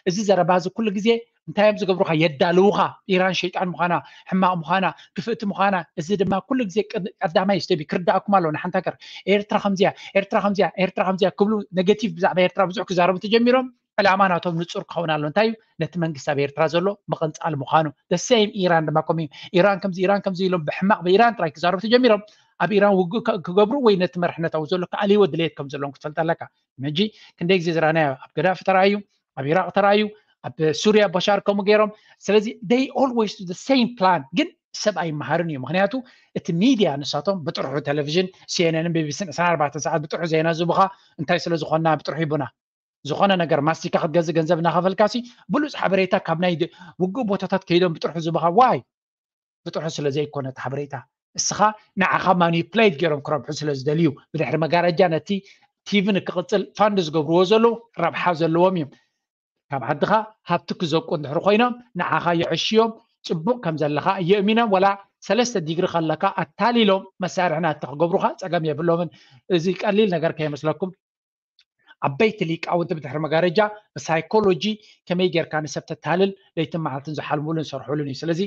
እዚ ዘረባ እዚ ኩሉ ግዜ እንታይ እዮም ዝገብሩኻ? የዳልዉኻ። ኢራን ሸይጣን ምዃና፣ ሕማቕ ምዃና፣ ክፍእቲ ምዃና። እዚ ድማ ኩሉ ግዜ ቀዳማይ ስቴፕ ክርዳእኩም ኣለዎ። ንሓንቲ ሃገር ኤርትራ ከምዚያ፣ ኤርትራ ከምዚያ፣ ኤርትራ ከምዚያ ክብሉ ኔጌቲቭ ብዛዕባ ኤርትራ ብዙሕ ክዛረቡ ተጀሚሮም። ዕላማ ናቶም ንጹር ክኸውን ኣሎ። እንታይ እዩ? ነቲ መንግስቲ ኣብ ኤርትራ ዘሎ ምቕንጻል ምዃኑ። The same ኢራን ድማ ከምኡ እዩ። ኢራን ከምዚ ኢራን ከምዚ ኢሎም ብሕማቕ ብኢራን ጥራይ ክዛረቡ ተጀሚሮም። ኣብ ኢራን ውግእ ክገብሩ ወይ ነቲ መርሕነት ኣብኡ ዘሎ ክኣልይዎ ድሌት ከም ዘለዎም ክትፈልጥ ኣለካ። ሕጂ ክንደይ ግዜ ዝረኣናዮ ኣብ ገዳፊ ተራእዩ ኣብ ኢራቅ ተራእዩ ኣብ ሱርያ በሻር ከምኡ ገይሮም። ስለዚ they always do the same plan ግን ሰብ ኣይመሃርን እዩ። ምክንያቱ እቲ ሚድያ ንሳቶም ብጥርሑ ቴሌቪዥን CNN ቢቢሲ ዕስራን ኣርባዕተን ሰዓት ብጥርሑ ዜና ዝቡኻ እንታይ ስለ ዝኾንና ብጥርሑ ይቡና። ዝኾነ ነገር ማስቲካ ክትገዝእ ገንዘብ እናኸፈልካሲ ብሉፅ ሓበሬታ ካብ ናይ ውግእ ቦታታት ከይዶም ብጥርሑ ዝቡኻ ዋይ ብጥርሑ ስለ ዘይኮነ እቲ ሓበሬታ እስኻ ንዓኻ ማኒፕሌት ገይሮም ክረብሑ ስለ ዝደልዩ ብድሕሪ መጋረጃ ነቲ ቲቪ ንክቕፅል ፋንድ ዝገብርዎ ዘለዉ ረብሓ ዘለዎም እዮም። ካብ ዓድኻ ሃብቲ ክዘቁ እንድሕር ኮይኖም ንዓኻ የዕሽዮም፣ ፅቡቕ ከም ዘለኻ የእሚኖም፣ ወላ ሰለስተ ዲግሪ ከለካ ኣታሊሎም መሳርሒ ናተ ክገብሩኻ ፀገም የብሎምን። እዚ ቀሊል ነገር ከይመስለኩም። ዓበይቲ ሊቃውንቲ ብድሕሪ መጋረጃ ብሳይኮሎጂ ከመይ ጌርካ ንሰብ ተታልል ለይትን መዓልትን ዝሓልሙሉን ዝሰርሑሉን እዩ። ስለዚ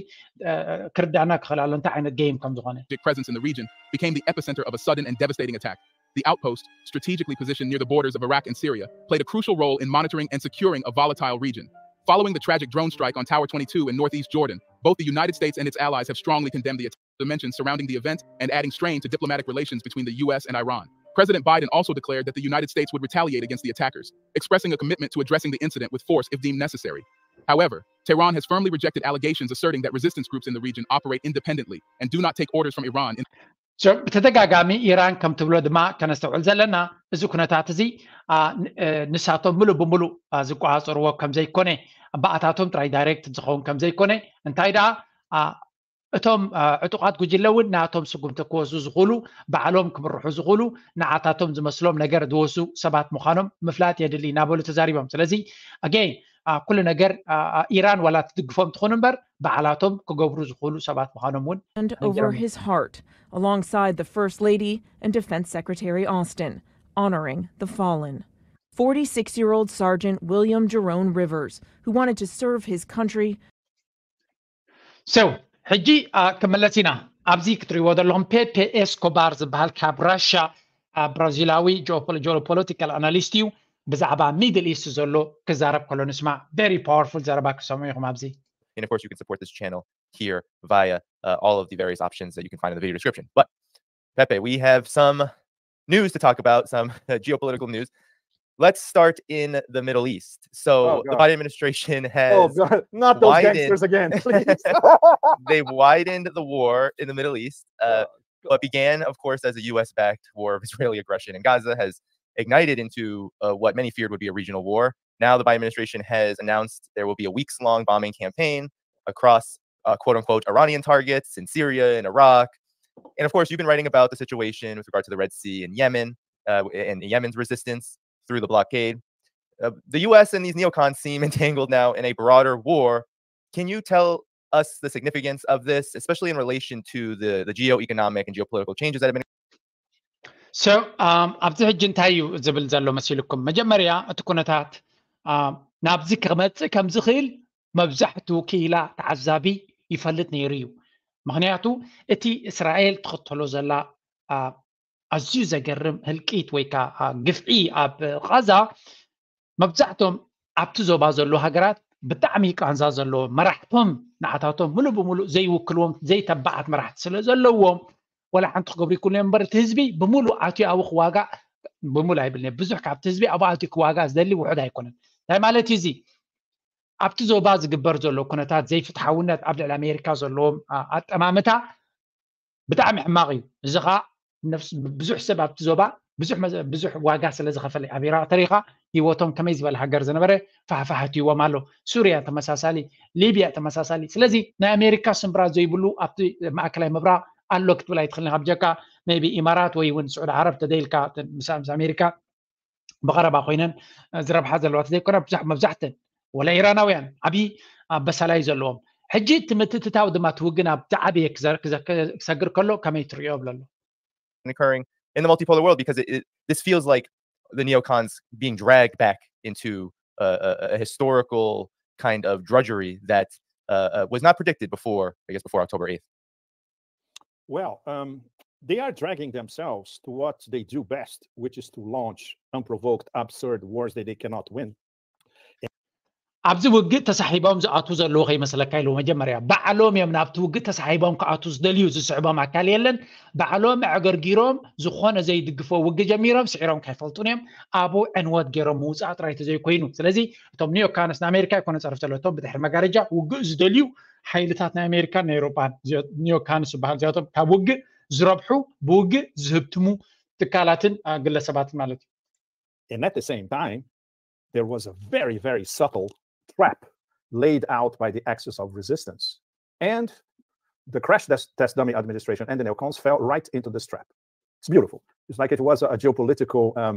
ክርዳና ክኽእል ኣሎ እንታይ ዓይነት ጌም ከም ዝኾነ። Presence in the region became the epicenter of a sudden and devastating attack. The outpost, strategically positioned near the borders of Iraq and Syria, played a crucial role in monitoring and securing a volatile region. Following the tragic drone strike on Tower twenty-two in northeast Jordan, both the United States and its allies have strongly condemned the attack. Dimensions surrounding the event and adding strain to diplomatic relations between the U S and Iran. President Biden also declared that the United States would retaliate against the attackers, expressing a commitment to addressing the incident with force if deemed necessary. However, Tehran has firmly rejected allegations asserting that resistance groups in the region operate independently and do not take orders from Iran. In- ብተደጋጋሚ ኢራን ከም ትብሎ ድማ ከነስተውዕል ዘለና እዚ ኩነታት እዚ ንሳቶም ምሉእ ብምሉእ ዝቆፃፀርዎ ከም ዘይኮነ፣ ብኣታቶም ጥራይ ዳይሬክት ዝኸውን ከም ዘይኮነ፣ እንታይ ደኣ እቶም ዕጡቓት ጉጅለ እውን ናቶም ስጉምቲ ክወስዱ ዝኽእሉ፣ ባዕሎም ክምርሑ ዝኽእሉ፣ ንዓታቶም ዝመስሎም ነገር ዝወስዱ ሰባት ምዃኖም ምፍላጥ የድሊ እናበሉ ተዛሪቦም። ስለዚ ኣገይ ኩሉ ነገር ኢራን ዋላ ትድግፎም ትኹን እምበር ባዕላቶም ክገብሩ ዝኽእሉ ሰባት ምዃኖም እውን And over his heart, alongside the First Lady and Defense Secretary Austin, honoring the fallen. Forty-six-year-old Sergeant William Jerome Rivers, who wanted to serve his country So ሕጂ ክመለስ ኢና። ኣብዚ ክትሪእዎ ዘለኹም ፔፔ ኤስኮባር ዝበሃል ካብ ራሻ ብራዚላዊ ጂኦፖለቲካል ኣናሊስት እዩ። ብዛዕባ ሚድል ኢስት ዘሎ ክዛረብ ከሎ ንስማ። Very powerful ዘረባ ክሰምዑ ኢኹም ኣብዚ። And of course, you can support this channel here via uh, all of the various options that you can find in the video description. But Pepe, we have some news to talk about, some geopolitical news. Let's start in the Middle East. So Oh, the God. Biden administration has Oh God, not those Why did- gangsters again, please. They widened the war in the Middle East. Uh, what began, of course, as a U S backed war of Israeli aggression in Gaza has ignited into uh, what many feared would be a regional war. Now, the Biden administration has announced there will be a weeks long bombing campaign across uh, quote unquote Iranian targets in Syria and Iraq. And of course, you've been writing about the situation with regard to the Red Sea and Yemen uh, and Yemen's resistance through the blockade. Uh, the U S and these neocons seem entangled now in a broader war. Can you tell us the significance of this, especially in relation to the, the geoeconomic and geopolitical changes that have been So um, ኣብዚ ሕጂ እንታይ እዩ ዝብል ዘሎ መሲልኩም? መጀመርያ እቲ ኩነታት ናብዚ ክመፅእ ከም ዝኽእል መብዛሕትኡ ክኢላ ተዓዛቢ ይፈልጥ ነይሩ እዩ። ምክንያቱ እቲ እስራኤል ትኽተሎ ዘላ ኣዝዩ ዘገርም ህልቂት ወይ ከዓ ግፍዒ ኣብ ቃዛ መብዛሕቶም ኣብቲ ዞባ ዘለዉ ሃገራት ብጣዕሚ ቃንዛ ዘለዎ መራሕቶም ንዓታቶም ሙሉእ ብሙሉእ ዘይውክልዎም ዘይተባዓት መራሕቲ ስለ ዘለዎም ወላ ሓንቲ ክገብሩ ይክእሉ እዮም እምበር እቲ ህዝቢ ብሙሉእ ኣትዩ ኣብኡ ክዋጋእ ብሙሉእ ኣይብልን ብዙሕ ካብቲ ህዝቢ ኣብኡ ኣትዩ ክዋጋእ ዝደሊ ውሑድ ኣይኮነን። እንታይ ማለት እዩ እዚ? ኣብቲ ዞባ ዝግበር ዘሎ ኩነታት ዘይፍትሓውነት ኣብ ልዕሊ ኣሜሪካ ዘለዎም ኣጠማምታ ብጣዕሚ ሕማቕ እዩ። እዚ ከዓ ብዙሕ ሰብ ኣብቲ ዞባ ብዙሕ ዋጋ ስለ ዝኸፈለ ኣብ ኢራቅ ተሪኻ ህይወቶም ከመይ ዝበለ ሃገር ዝነበረ ፋሕፋሕ ኣትይዎም ኣሎ። ሱርያ ተመሳሳሊ፣ ሊብያ ተመሳሳሊ። ስለዚ ናይ ኣሜሪካ ስምብራ ዘይብሉ ኣብቲ ማእከላይ ምብራቅ ኣሎ ክትብል ኣይትኽእልን ኢኻ ብጀካ ሜይ ቢ ኢማራት ወይ እውን ስዑዲ ዓረብ ተደይልካ ምስ ኣሜሪካ ብቐረባ ኮይነን ዝረብሓ ዘለዋ ዘይኮና መብዛሕተን ወላ ኢራናውያን ዓብዪ ኣበሳላይ ዘለዎም ሕጂ እቲ ምትእትታው ድማ እቲ ውግእ ናብ ዝዓበየ ክሰግር ከሎ ከመይ ትሪኦ ይብል ኣሎ። Occurring in the multipolar world because it, it, this feels like the neocons being dragged back into a, a, a historical kind of drudgery that uh, uh, was not predicted before, I guess, before October eighth. Well, um, they are dragging themselves to what they do best, which is to launch unprovoked, absurd wars that they cannot win. ኣብዚ ውግእ ተሳሒቦም ዝኣትዉ ዘለዉ ከይመስለካ ኢሉ መጀመርያ ባዕሎም እዮም ናብቲ ውግእ ተሳሒቦም ክኣትዉ ዝደልዩ ዝስዕቦም ኣካል የለን። ባዕሎም ኣዕገርጊሮም ዝኾነ ዘይድግፎ ውግእ ጀሚሮም ስዒሮም ከይፈልጡን እዮም። ኣብኡ ዕንወት ገይሮም ምውፃእ ጥራይ ተዘይኮይኑ ስለዚ እቶም ኒዮካንስ ንኣሜሪካ ይኮነ ፀርፍ ዘሎ እቶም ብድሕሪ መጋረጃ ውግእ ዝደልዩ ሓይልታት ናይ ኣሜሪካን ናይ ኤውሮጳን ኒዮካንስ ዝበሃል እዚኣቶም ካብ ውግእ ዝረብሑ ብውግእ ዝህብትሙ ትካላትን ግለሰባትን ማለት እዩ። And at the same time, there was a very, very subtle trap laid out by the axis of resistance. And The crash test, test dummy administration and the neocons fell right into this trap. It's beautiful. It's like it was a geopolitical um,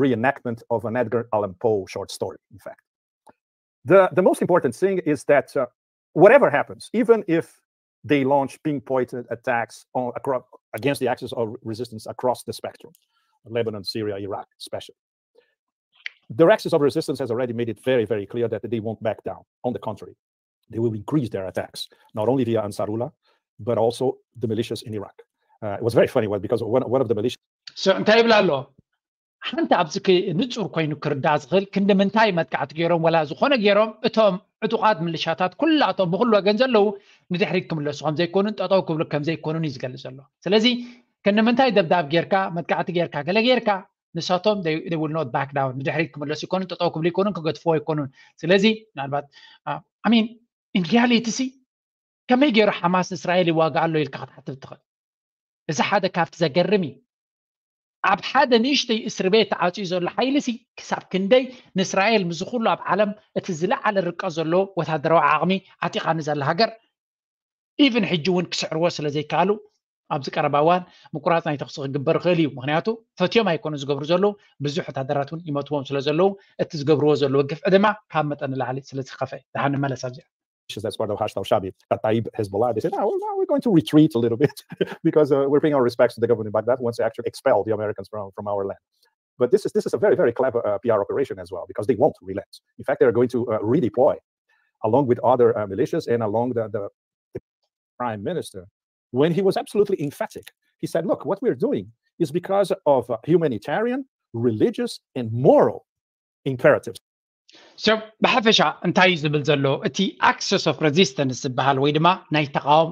reenactment of an Edgar Allan Poe short story, in fact. The, the most important thing is that uh, whatever happens, even if they launch pinpointed attacks on, across, against the axis of resistance across the spectrum, Lebanon, Syria, Iraq, especially. Their axis of resistance has already made it very, very clear that they won't back down. On the contrary, they will increase their attacks, not only via Ansarullah, but also the militias in Iraq. Uh, it was very funny because one, one of the militias. So እንታይ ይብላ ኣሎ? ሓንቲ ኣብዚ ንጹር ኮይኑ ክርዳእ ዝኽእል ክንዲ ምንታይ መጥቃዕቲ ገይሮም ወላ ዝኾነ ገይሮም እቶም ዕጡቓት ምልሻታት ኩላቶም ብኩሉ ወገን ዘለዉ ንድሕሪት ክምለሱ ከም ዘይኮኑን ጠጠው ክብሉ ከም ዘይኮኑን እዩ ዝገልጽ ዘሎ። ስለዚ ክንዲ ምንታይ ደብዳብ ጌርካ መጥቃዕቲ ጌርካ ገለ ጌርካ ንሳቶም they will not back down፣ ንድሕሪት ክምለሱ ይኮኑን ጠጠው ክብሉ ይኮኑን ክገድፍዎ ይኮኑን። ስለዚ ምናልባት I mean in reality ሲ ከመይ ገይሩ ሓማስ ንእስራኤል ይዋጋእ ኣሎ ኢልካ ክትሓትት ትኽእል? እዚ ሓደ ካብቲ ዘገርም እዩ። ኣብ ሓደ ንእሽተይ እስሪ ቤት ተዓፅዩ ዘሎ ሓይሊ ሲ ክሳብ ክንደይ ንእስራኤል ምስዚ ኩሉ ኣብ ዓለም እቲ ዝለዓለ ርቀት ዘለዎ ወታደራዊ ዓቕሚ ዓጢቓ ንዘላ ሃገር ኢቭን ሕጂ እውን ክስዕርዎ ስለ ዘይከኣሉ ኣብዚ ቀረባ እዋን ምቁራፅ ናይ ተኽሲ ክግበር ይኽእል እዩ። ምክንያቱ ፈትዮም ኣይኮኑ ዝገብሩ ዘለዉ፣ ብዙሕ ወታደራት እውን ይመትዎም ስለ ዘለዉ እቲ ዝገብርዎ ዘለዉ ግፍዒ ድማ ካብ መጠን ንላዕሊ ስለ ዝኸፈ። ደሓን ንመለስ ኣብዚኣ። That's part of Hashd al-Shabi, Kataib, Hezbollah. They said, oh, well, now we're going to retreat a little bit because uh, we're paying our respects to the government of Baghdad once they actually expel the Americans from, from our land. But this is this is a very, very clever uh, P R operation as well, because they won't relent. In fact, they're going to uh, redeploy along with other uh, militias and along the, the, the prime minister, when he was absolutely emphatic. He said, look, what we're doing is because of uh, humanitarian, religious, and moral imperatives. So ብሓፈሻ እንታይ እዩ ዝብል ዘሎ? እቲ axis of resistance ዝበሃል ወይ ድማ ናይ ተቃውም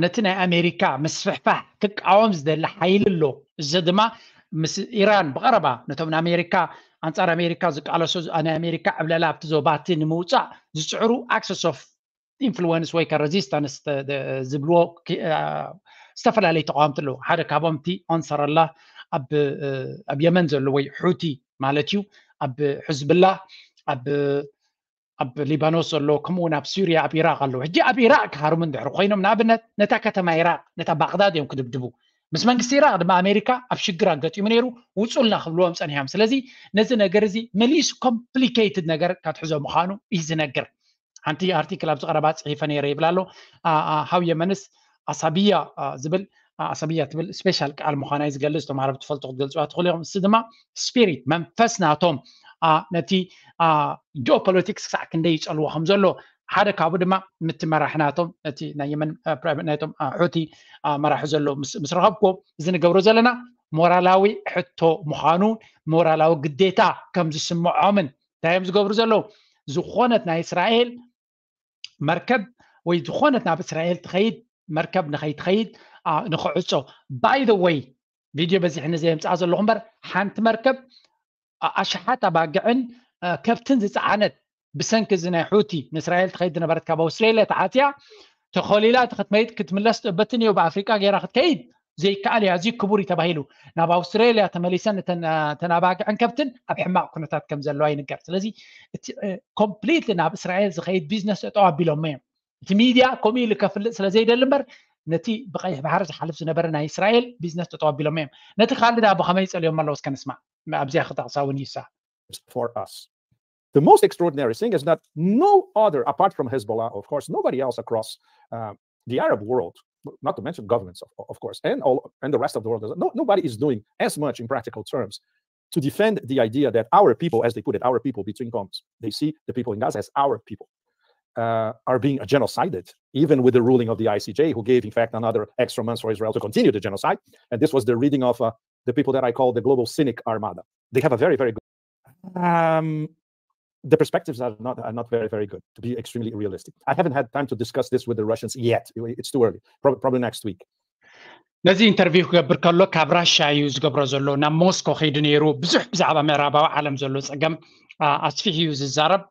ነቲ ናይ ኣሜሪካ ምስፍሕፋሕ ክቃወም ዝደሊ ሓይሊ ኣሎ። እዚ ድማ ምስ ኢራን ብቐረባ ነቶም ንኣሜሪካ ኣንጻር ኣሜሪካ ዝቃለሱ ናይ ኣሜሪካ ዕብለላ ኣብቲ ዞባቲ ንምውፃእ ዝፅዕሩ axis of influence ወይ resistance ዝብልዎ ዝተፈላለዩ ተቃወምቲ ኣለዉ። ሓደ ካብኦም እቲ ኣንሳረላ ኣብ የመን ዘሎ ወይ ሑቲ ማለት እዩ፣ ኣብ ሕዝብላ ኣብ ኣብ ሊባኖስ ዘሎ፣ ከምኡ እውን ኣብ ሱርያ ኣብ ኢራቅ ኣለዉ። ሕጂ ኣብ ኢራቅ ክሃርሙ እንድሕር ኮይኖም ንኣብነት ነታ ከተማ ኢራቅ ነታ ባቅዳድ እዮም ክድብድቡ። ምስ መንግስቲ ኢራቅ ድማ ኣሜሪካ ኣብ ሽግር ኣጋጢሙ ነይሩ፣ ውፁልና ክብልዎም ፀኒሖም። ስለዚ ነዚ ነገር እዚ መሊሱ complicated ነገር ክትሕዞ ምዃኑ እዩ ዝነግር። ሓንቲ ኣርቲክል ኣብዚ ቀረባ ፅሒፈ ነይረ ይብል ኣሎ። ሃው የመንስ ኣሳብያ ዝብል ኣሳብያ ትብል ስፔሻል ቃል ምዃና እዩ ዝገልፅ። እቶም ዓረብ ትፈልጡ ክትገልፅዋ ትኽእሉ ኢኹም። እሱ ድማ ስፒሪት መንፈስ ናቶም ነቲ ጂኦፖለቲክስ ክሳዕ ክንደይ ይፀልዎ ከም ዘሎ ሓደ ካብኡ ድማ ምቲ መራሒ ናቶም እቲ ናይ የመን ናይቶም ሑቲ መራሒ ዘሎ ምስ ረኸብኩዎ እዚ ንገብሮ ዘለና ሞራላዊ ሕቶ ምዃኑ ሞራላዊ ግዴታ ከም ዝስምዖምን እንታይ እዮም ዝገብሩ ዘለዉ ዝኾነት ናይ እስራኤል መርከብ ወይ ዝኾነት ናብ እስራኤል ትኸይድ መርከብ ንኸይትኸይድ ንኽዕፆ። By the way ቪድዮ በዚሕኒ ዘየምፅኣ ዘለኹ እምበር ሓንቲ መርከብ ኣሽሓት ኣባግዕን ከብትን ዝፀዓነት ብሰንኪ እዚ ናይ ሑቲ ንእስራኤል ትኸይድ ዝነበረት ካብ ኣውስትራልያ ተዓፅያ ተኾሊላ እቲ ክትመይድ ክትምለስ በትን እዮ ብኣፍሪቃ ገይራ ክትከይድ ዘይከኣል እዩ፣ ኣዝዩ ክቡር እዩ ተባሂሉ ናብ ኣውስትራልያ ተመሊሰን እተን ኣባግዕን ከብትን ኣብ ሕማቕ ኩነታት ከም ዘለዋ ይንገር። ስለዚ እቲ ኮምፕሊትሊ ናብ እስራኤል ዝኸይድ ቢዝነስ ጠጠው ኣቢሎሞ እዮም። እቲ ሚድያ ከምኡ ኢሉ ከፍልጥ ስለ ዘይደሊ እምበር ነቲ ብቀይሕ ባሕሪ ዝሓልፍ ዝነበረ ናይ እስራኤል ቢዝነስ ጠጠው ኣቢሎሞ እዮም። ነቲ ካልእ ዳኣ ብኸመይ ጸልዮም ኣለዉ እስከ ንስማዕ። ኣብዚኣ ክጠቕሳ እውን ይሳ for us. The most extraordinary thing is that no other, apart from Hezbollah, of course, nobody else across uh, the Arab world, not to mention governments, of, of course, and all and the rest of the world, no, nobody is doing as much in practical terms to defend the idea that our people, as they put it, our people between commas, they see the people in Gaza as our people, uh, are being genocided, even with the ruling of the I C J, who gave, in fact, another extra month for Israel to continue the genocide. And this was the reading of uh, the people that I call the global cynic armada. They have a very, very good. Um, the perspectives are not are not very very good, to be extremely realistic. I haven't had time to discuss this with the Russians yet. It's too early. Probably, probably next week. ነዚ ኢንተርቪው ክገብር ከሎ ካብ ራሻ እዩ ዝገብሮ ዘሎ። ናብ ሞስኮ ከይዱ ነይሩ። ብዙሕ ብዛዕባ ምዕራባዊ ዓለም ዘሎ ፀገም ኣስፊሕ እዩ ዝዛረብ።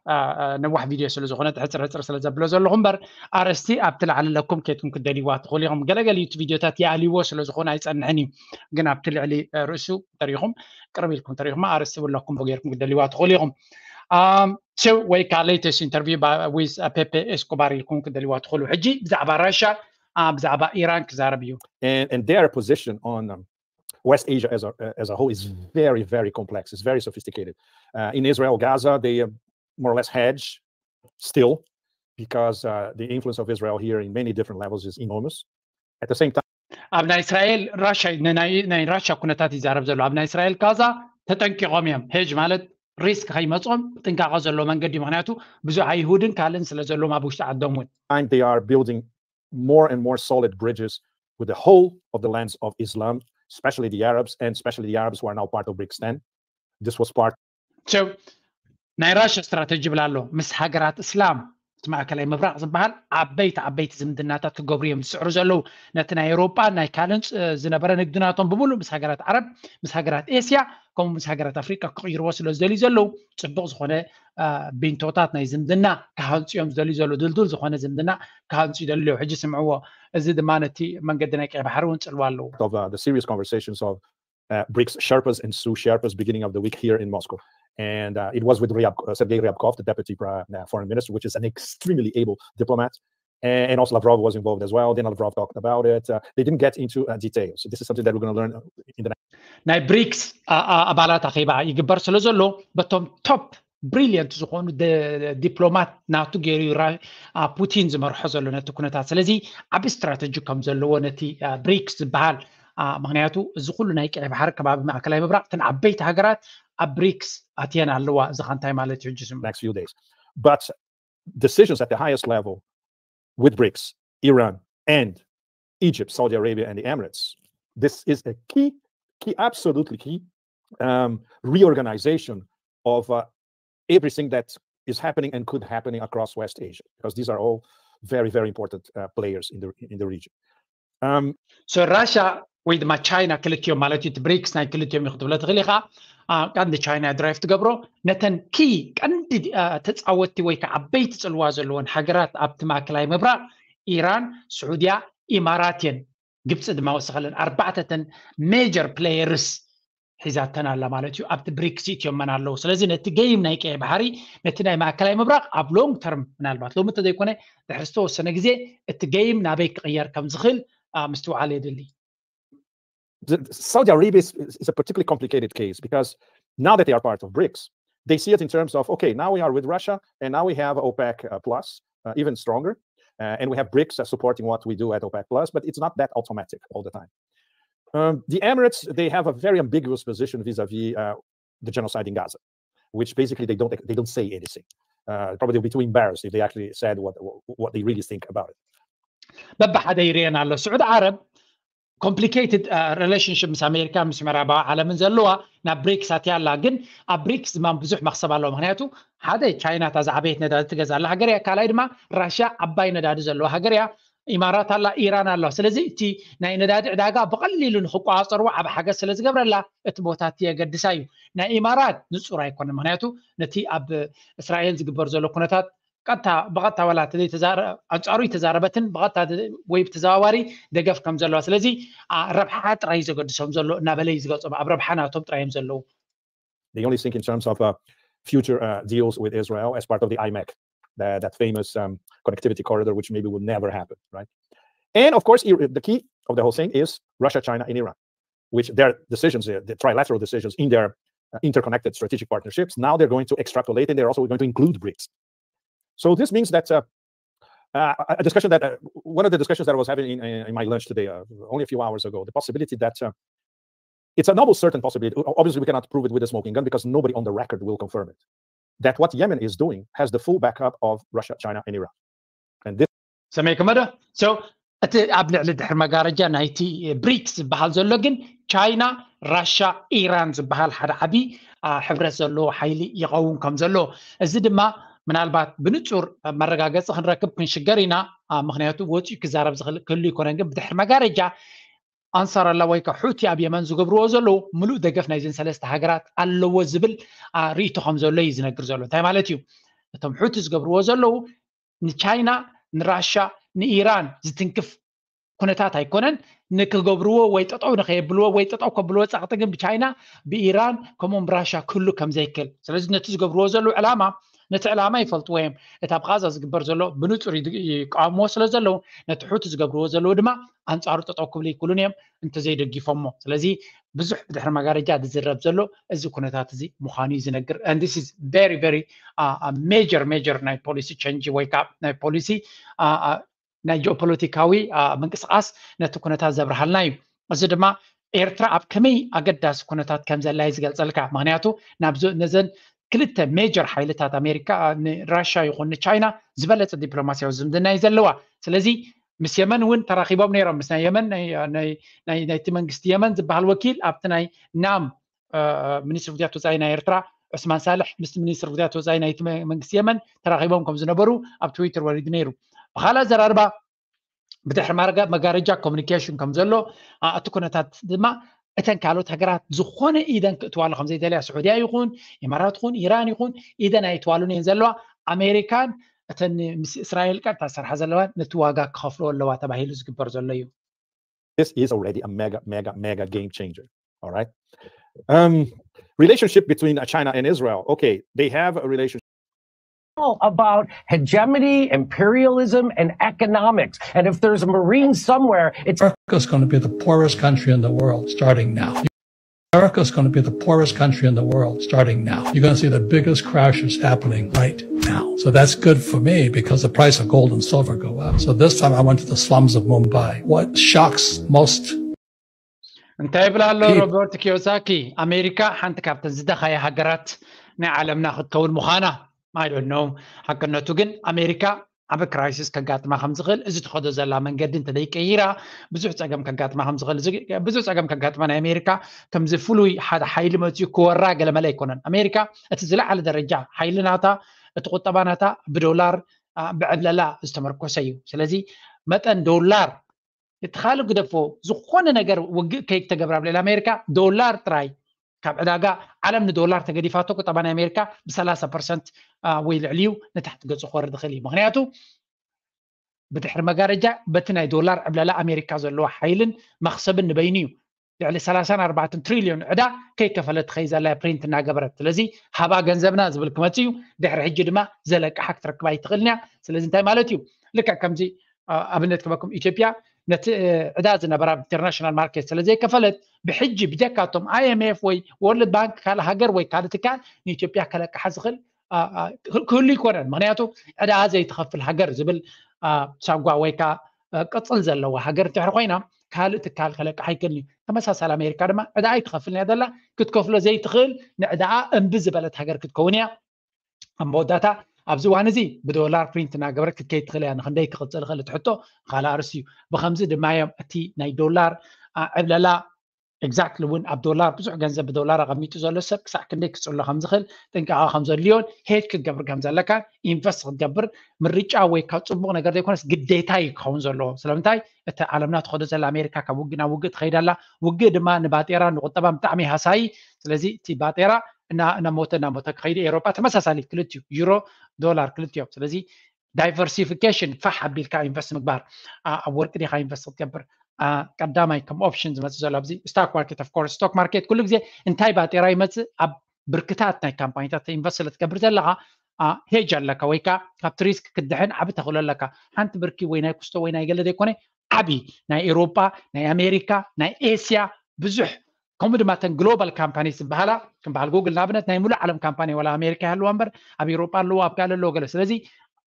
ነዋሕ ቪድዮ ስለ ዝኾነት ሕፅር ሕፅር ስለ ዘብሎ ዘለኹ እምበር ኣርእስቲ ኣብቲ ላዕሊ ኣለኩም ኬድኩም ክደልይዋ ትኽእሉ ኢኹም። ገለገለ ዩቱብ ቪድዮታት ይኣልይዎ ስለ ዝኾነ ኣይፀንሕን እዩ፣ ግን ኣብቲ ልዕሊ ርእሱ ተሪኹም ቅርብ ኢልኩም ተሪኹም ኣርእስቲ ብለኩም ጌርኩም ክደልይዋ ትኽእሉ ኢኹም። ሴው ወይ ከዓ latest interview with ፔፔ ኤስኮባር ኢልኩም ክደልይዋ ትኽእሉ። ሕጂ ብዛዕባ ራሻ ብዛዕባ ኢራን ክዛረብ እዩ። And, and their position on um, West Asia as a, as a whole is very, very complex. It's very sophisticated. Uh, in Israel, Gaza, they uh, more or less hedge still because uh, the influence of Israel here in many different levels is enormous. At the same time, ኣብ ናይ እስራኤል ራሻ ናይ ራሻ ኩነታት ይዛረብ ዘሎ። ኣብ ናይ እስራኤል ጋዛ ተጠንቂቖም እዮም። ሄጅ ማለት ሪስክ ከይመጾም ጥንቃቐ ዘሎ መንገዲ፣ ምክንያቱ ብዙሕ ኣይሁድን ካልእን ስለ ዘለዎም ኣብ ውሽጢ ዓዶም እውን they are building more and more solid bridges with the whole of the lands of Islam, especially the Arabs, and especially the Arabs who are now part of BRICS ten. This was part. So, ናይ ራሽያ ስትራተጂ ይብል ኣሎ። ምስ ሃገራት እስላም እቲ ማእከላይ ምብራቕ ዝበሃል ዓበይቲ ዓበይቲ ዝምድናታት ክገብሩ እዮም ዝስዕሩ ዘለዉ። ነቲ ናይ ኤውሮጳ ናይ ካልእን ዝነበረ ንግድናቶም ብምሉእ ምስ ሃገራት ዓረብ፣ ምስ ሃገራት ኤስያ፣ ከምኡ ምስ ሃገራት ኣፍሪቃ ክቕይርዎ ስለ ዝደልዩ ዘለዉ፣ ጽቡቕ ዝኾነ ቢንቶታት ናይ ዝምድና ክሃንጹ እዮም ዝደልዩ ዘለዉ። ድልዱል ዝኾነ ዝምድና ክሃንጹ ይደልዩ። ሕጂ ስምዕዎ። እዚ ድማ ነቲ መንገዲ ናይ ቀይ ባሕሪ እውን ጽልዋ ኣለዎ። Of uh, the serious conversations of uh, BRICS Sherpas and sous Sherpas beginning of the week here in Moscow. And uh, it was with Ryab- uh, Sergei Ryabkov, the deputy uh, foreign minister, which is an extremely able diplomat. And also Lavrov was involved as well. Then Lavrov talked about it. Uh, they didn't get into uh, details. So this is something that we're going to learn in the next. ናይ ብሪክስ ኣባላት ኣኼባ ይግበር ስለ ዘሎ በቶም ቶፕ ብሪሊየንት ዝኾኑ ዲፕሎማት ናቱ ገይሩ ፑቲን ዝመርሖ ዘሎ ነቲ ኩነታት። ስለዚ ዓቢ ስትራተጂ ከም ዘለዎ ነቲ ብሪክስ ዝበሃል፣ ምክንያቱ እዚ ኩሉ ናይ ቀይ ባሕሪ ከባቢ ማእከላይ ምብራቕ እተን ዓበይቲ ሃገራት ኣብ ብሪክስ ኣትየን ኣለዋ። እዚ ከ እንታይ ማለት እዩ? ሕጂ ስምዑ። Next few days. But decisions at the highest level with BRICS, Iran, and Egypt, Saudi Arabia, and the Emirates, this is a key, key, absolutely key um, reorganization of uh, everything that is happening and could happening across West Asia, because these are all very, very important uh, players in the in the region. Um, So Russia ወይ ድማ ቻይና ክልቲኦም ማለት እዩ። እቲ ብሪክስ ናይ ክልቲኦም እዩ ክትብሎ ትኽእል ኢኻ። ቀንዲ ቻይና ድራይቭ ትገብሮ ነተን ኪ ቀንዲ ተፃወትቲ ወይ ከዓ ዓበይቲ ፅልዋ ዘለዎን ሃገራት ኣብቲ ማእከላይ ምብራቕ ኢራን፣ ስዑድያ፣ ኢማራት እየን። ግብፂ ድማ ወሰኸለን። ኣርባዕተተን ሜጀር ፕሌየርስ ሒዛተን ኣላ ማለት እዩ። ኣብቲ ብሪክስ እትዮም መን ኣለዉ። ስለዚ ነቲ ገይም ናይ ቀይ ባሕሪ፣ ነቲ ናይ ማእከላይ ምብራቕ ኣብ ሎንግ ተርም፣ ምናልባት ሎሚ እንተዘይኮነ ድሕሪ ዝተወሰነ ግዜ እቲ ገይም ናበይ ክቕየር ከም ዝኽእል ምስትውዓል የድሊ። Saudi Arabia is, is a particularly complicated case because now that they are part of BRICS, they see it in terms of, okay, now we are with Russia and now we have OPEC uh, plus, uh, even stronger. Uh, and we have BRICS uh, supporting what we do at OPEC plus, but it's not that automatic all the time. Um, the Emirates, they have a very ambiguous position vis-a-vis uh, the genocide in Gaza, which basically they don't they don't say anything. Uh, probably they'll be too embarrassed if they actually said what what they really think about it. በብሓደ ይርእየን ኣሎ። ስዑዲ ዓረብ ኮምፕሊኬትድ ሪሌሽንሽፕ ምስ ኣሜሪካ ምስ ምዕራባዊ ዓለምን ዘለዋ ናብ ብሪክስ ኣትያ ኣላ። ግን ኣብ ብሪክስ ድማ ብዙሕ መክሰብ ኣለዎ። ምክንያቱ ሓደ ቻይና እታ ዝዓበየት ነዳዲ ትገዛ ኣላ ሃገር እያ። ካልኣይ ድማ ራሽያ ዓባይ ነዳዲ ዘለዋ ሃገር እያ። ኢማራት ኣላ፣ ኢራን ኣላ። ስለዚ እቲ ናይ ነዳዲ ዕዳጋ ብቐሊሉ ንክቆፃፀርዎ ዓብ ሓገዝ ስለ ዝገብረላ እቲ ቦታ እቲ የገድሳ እዩ። ናይ ኢማራት ንፁር ኣይኮነን። ምክንያቱ ነቲ ኣብ እስራኤል ዝግበር ዘሎ ኩነታት ቀጥታ ብቐጥታ ዋላ ተዘይተዛረ- ኣንጻሩ ይተዛረበትን ብቐጥታ ወይ ብተዘዋዋሪ ደገፍ ከም ዘለዋ። ስለዚ ረብሓ ጥራይ ዘገድሶም ዘሎ እናበለ እዩ ዝገልጾም። ኣብ ረብሓ ናቶም ጥራይ እዮም ዘለዉ። They only think in terms of uh, future uh, deals with Israel as part of the IMEC, that, that famous um, connectivity corridor, which maybe will never happen, right? And of course, the key of the whole thing is Russia, China, and Iran, which their decisions, uh, the trilateral decisions in their uh, interconnected strategic partnerships, now they're going to extrapolate and they're also going to include BRICS. So this means that uh, uh, a discussion that uh, one of the discussions that I was having in, in my lunch today, uh, only a few hours ago, the possibility that uh, it's an almost certain possibility. Obviously, we cannot prove it with a smoking gun because nobody on the record will confirm it. That what Yemen is doing has the full backup of Russia, China, and Iran. And this ሰመይ ከመዶ so እቲ ኣብ ልዕሊ ድሕሪ መጋረጃ ናይቲ ብሪክስ ዝበሃል ዘሎ ግን ቻይና፣ ራሻ፣ ኢራን ዝበሃል ሓደ ዓቢ ሕብረት ዘለዎ ሓይሊ ይኸውን ከም ዘሎ፣ እዚ ድማ ምናልባት ብንጹር መረጋገጺ ክንረክብ ክንሽገር ኢና። ምክንያቱ ወፂኡ ክዛረብ ዝኽእል ክህሉ ይኮነን፣ ግን ብድሕሪ መጋረጃ ኣንሳር ኣላ ወይ ከዓ ሑቲ ኣብ የመን ዝገብርዎ ዘለዉ ምሉእ ደገፍ ናይዘን ሰለስተ ሃገራት ኣለዎ ዝብል ርእይቶ ከም ዘሎ እዩ ዝነግር ዘሎ። እንታይ ማለት እዩ? እቶም ሑቲ ዝገብርዎ ዘለዉ ንቻይና፣ ንራሻ፣ ንኢራን ዝትንክፍ ኩነታት ኣይኮነን። ንክገብርዎ ወይ ጠጠው ንከየብልዎ ወይ ጠጠው ከብልዎ ጸቕጢ ግን ብቻይና፣ ብኢራን ከምኡውን ብራሻ ክህሉ ከም ዘይክእል። ስለዚ ነቲ ዝገብርዎ ዘለዉ ዕላማ ነቲ ዕላማ ይፈልጥዎ እዮም። እቲ ኣብ ቓዛ ዝግበር ዘሎ ብንጹር ይቃወምዎ ስለ ዘለዉ፣ ነቲ ሑቲ ዝገብርዎ ዘለዉ ድማ ኣንጻሩ ጠጠው ክብሉ ይክእሉን እዮም እንተዘይደጊፎሞ። ስለዚ ብዙሕ ብድሕሪ መጋረጃ ዝዝረብ ዘሎ እዚ ኩነታት እዚ ምዃኑ እዩ ዝነግር። And this is very very major major ናይ ፖሊሲ ቸንጅ ወይ ከዓ ናይ ፖሊሲ ናይ ጂኦፖለቲካዊ ምንቅስቃስ ነቲ ኩነታት ዘብርሃልና እዩ። እዚ ድማ ኤርትራ ኣብ ከመይ ኣገዳሲ ኩነታት ከም ዘላ እዩ ዝገልጸልካ። ምክንያቱ ናብ ነዘን ክልተ ሜጀር ሓይልታት ኣሜሪካ ንራሽያ ይኹን ንቻይና ዝበለጸ ዲፕሎማሲያዊ ዝምድና እዩ ዘለዋ። ስለዚ ምስ የመን እውን ተራኺቦም ነይሮም። ምስ ናይ የመን ናይቲ መንግስቲ የመን ዝበሃል ወኪል ኣብቲ ናይ ናም ሚኒስትር ጉዳያት ወፃኢ ናይ ኤርትራ ዑስማን ሳልሕ ምስ ሚኒስትር ጉዳያት ወፃኢ ናይቲ መንግስቲ የመን ተራኺቦም ከም ዝነበሩ ኣብ ትዊተር ወሪዱ ነይሩ። ብካልእ ኣዘራርባ ብድሕሪ መጋረጃ ኮሚኒኬሽን ከም ዘሎ እቲ ኩነታት ድማ እተን ካልኦት ሃገራት ዝኾነ ኢደን ክእትዋሉ ከም ዘይደልያ፣ ስዑድያ ይኹን ኢማራት ይኹን ኢራን ይኹን ኢደን ኣይትዋሉን እየን ዘለዋ። ኣሜሪካን እተን ምስ እስራኤል ቀጥታ ዝሰርሓ ዘለዋን ነቲ ዋጋ ክኸፍልዎ ኣለዋ ተባሂሉ ዝግበር ዘሎ እዩ። This is already a mega mega mega game changer. All right. Um, relationship between China and Israel. Okay, they have a relationship. About hegemony, imperialism, and economics. And if there's a Marine somewhere, it's America's going to be the poorest country in the world starting now. America's going to be the poorest country in the world starting now. You're going to see the biggest crash is happening right now. So that's good for me because the price of gold and silver go up. So this time I went to the slums of Mumbai. What shocks most እንታይ ይብል ኣሎ ሮበርት ኪዮሳኪ? ኣሜሪካ ሓንቲ ካብተን ዝደኸየ ሃገራት ናይ ዓለምና ክትከውን ምዃና። I don't know። ሓቅነቱ ግን ኣሜሪካ ዓቢ ክራይሲስ ከጋጥማ ከም ዝኽእል፣ እዚ ትኸዶ ዘላ መንገዲ እንተዘይቀይራ ብዙሕ ጸገም ከጋጥማ ከም ዝኽእል። ብዙሕ ጸገም ከጋጥማ ናይ ኣሜሪካ ከምዚ ፍሉይ ሓደ ሓይሊ መፅዩ ክወራ ገለመለ ኣይኮነን። ኣሜሪካ እቲ ዝለዓለ ደረጃ ሓይሊ ናታ፣ እቲ ቁጠባ ናታ ብዶላር ብዕብለላ ዝተመርኮሰ እዩ። ስለዚ መጠን ዶላር እቲ ካልእ ግደፎ፣ ዝኾነ ነገር ውግእ ከይተገብራ ኣብ ልዕሊ ኣሜሪካ ዶላር ጥራይ ካብ ዕዳጋ ዓለም ንዶላር ተገዲፋቶ ቁጠባ ናይ ኣሜሪካ ብ30 ፐርሰንት ወይ ልዕሊኡ ንታሕቲ ገጹ ክወርድ ይኽእል እዩ። ምክንያቱ ብድሕሪ መጋረጃ በቲ ናይ ዶላር ዕብለላ ኣሜሪካ ዘለዎ ሓይልን መኽሰብን ንበይኑ እዩ። ልዕሊ 34 ትሪልዮን ዕዳ ከይከፈለት ትኸይ ዘላ ፕሪንት እናገበረት። ስለዚ ሃባ ገንዘብና ዝብል ክመጽእ እዩ። ድሕሪ ሕጂ ድማ ዘለቅሓ ክትረክብ ኣይትኽእልን እያ። ስለዚ እንታይ ማለት እዩ? ልክዕ ከምዚ ኣብነት ክበኩም ኢትዮጵያ ነቲ ዕዳ ዝነበራ ኢንተርናሽናል ማርኬት ስለ ዘይከፈለት ብሕጂ ብጀካቶም ኣይኤምኤፍ ወይ ወርልድ ባንክ ካልእ ሃገር ወይ ካልእ ትካል ንኢትዮጵያ ከለቅሓ ዝኽእል ክህሉ ይኮነን። ምክንያቱ ዕዳ ዘይትኸፍል ሃገር ዝብል ሳጓ ወይ ከዓ ቅፅል ዘለዋ ሃገር እንድሕር ኮይና ካልእ ትካል ከለቅሓ ኣይክእልን እዩ። ተመሳሳሊ ኣሜሪካ ድማ ዕዳ ኣይትኸፍልን እያ ዘላ። ክትከፍሎ ዘይትኽእል ንዕዳኣ እምቢ ዝበለት ሃገር ክትከውን እያ። ኣብ መወዳእታ ኣብዚ እዋን እዚ ብዶላር ፕሪንት እናገበረት ክትከይድ ትኽእል እያ። ንክንደይ ክቕፅል ይኽእል እቲ ሕቶ ካልእ ኣርእስቲ እዩ። ብከምዚ ድማ እዮም እቲ ናይ ዶላር ዕብለላ ኤግዛክትሊ እውን ኣብ ዶላር ብዙሕ ገንዘብ ብዶላር ኣቐሚጡ ዘሎ ሰብ ክሳዕ ክንደይ ክፅሎ ከም ዝኽእል ጥንቃቐ ከም ዘድልዮን ሄጅ ክትገብር ከም ዘለካ ኢንቨስት ክትገብር ምርጫ ወይ ካብ ፅቡቕ ነገር ዘይኮነስ ግዴታ እዩ ክኸውን ዘለዎ። ስለምንታይ እቲ ዓለምና ትኸዶ ዘላ ኣሜሪካ ካብ ውግእ ናብ ውግእ ትኸይድ ኣላ። ውግእ ድማ ንባጤራ ንቁጠባ ብጣዕሚ ሃሳይ። ስለዚ እቲ ባጤራ እናሞተ እናሞተ ክኸይድ ኤሮጳ ተመሳሳሊ ክልቲኡ ዩሮ ዶላር ክልቲኦም። ስለዚ ዳይቨርሲፊኬሽን ፋሕ ኣቢልካ ኢንቨስት ምግባር ኣብ ወርቂ ዲኻ ኢንቨስት ክትገብር ቀዳማይ ከም ኦፕሽን ዝመፅእ ዘሎ ኣብዚ ስቶክ ማርኬት ኦፍ ኮርስ ስቶክ ማርኬት ኩሉ ግዜ እንታይ ባጤራ ይመፅእ ኣብ ብርክታት ናይ ካምፓኒታት ኢንቨስት ስለ ትገብር ዘለካ ሄጅ ኣለካ ወይ ከዓ ካብቲ ሪስክ ክድሕን ዓቢ ተኽእሎ ኣለካ። ሓንቲ ብርኪ ወይ ናይ ኩስቶ ወይ ናይ ገለ ዘይኮነ ዓቢ ናይ ኤሮጳ ናይ ኣሜሪካ ናይ ኤስያ ብዙሕ ከምኡ ድማ ተን ግሎባል ካምፓኒ ዝበሃላ ከም በሃል ጉግል ንኣብነት ናይ ሙሉእ ዓለም ካምፓኒ ዋላ ኣሜሪካ ይሃልዋ እምበር ኣብ ኤሮጳ ኣለዎ ኣብ ካልእ ኣለዎ ገለ። ስለዚ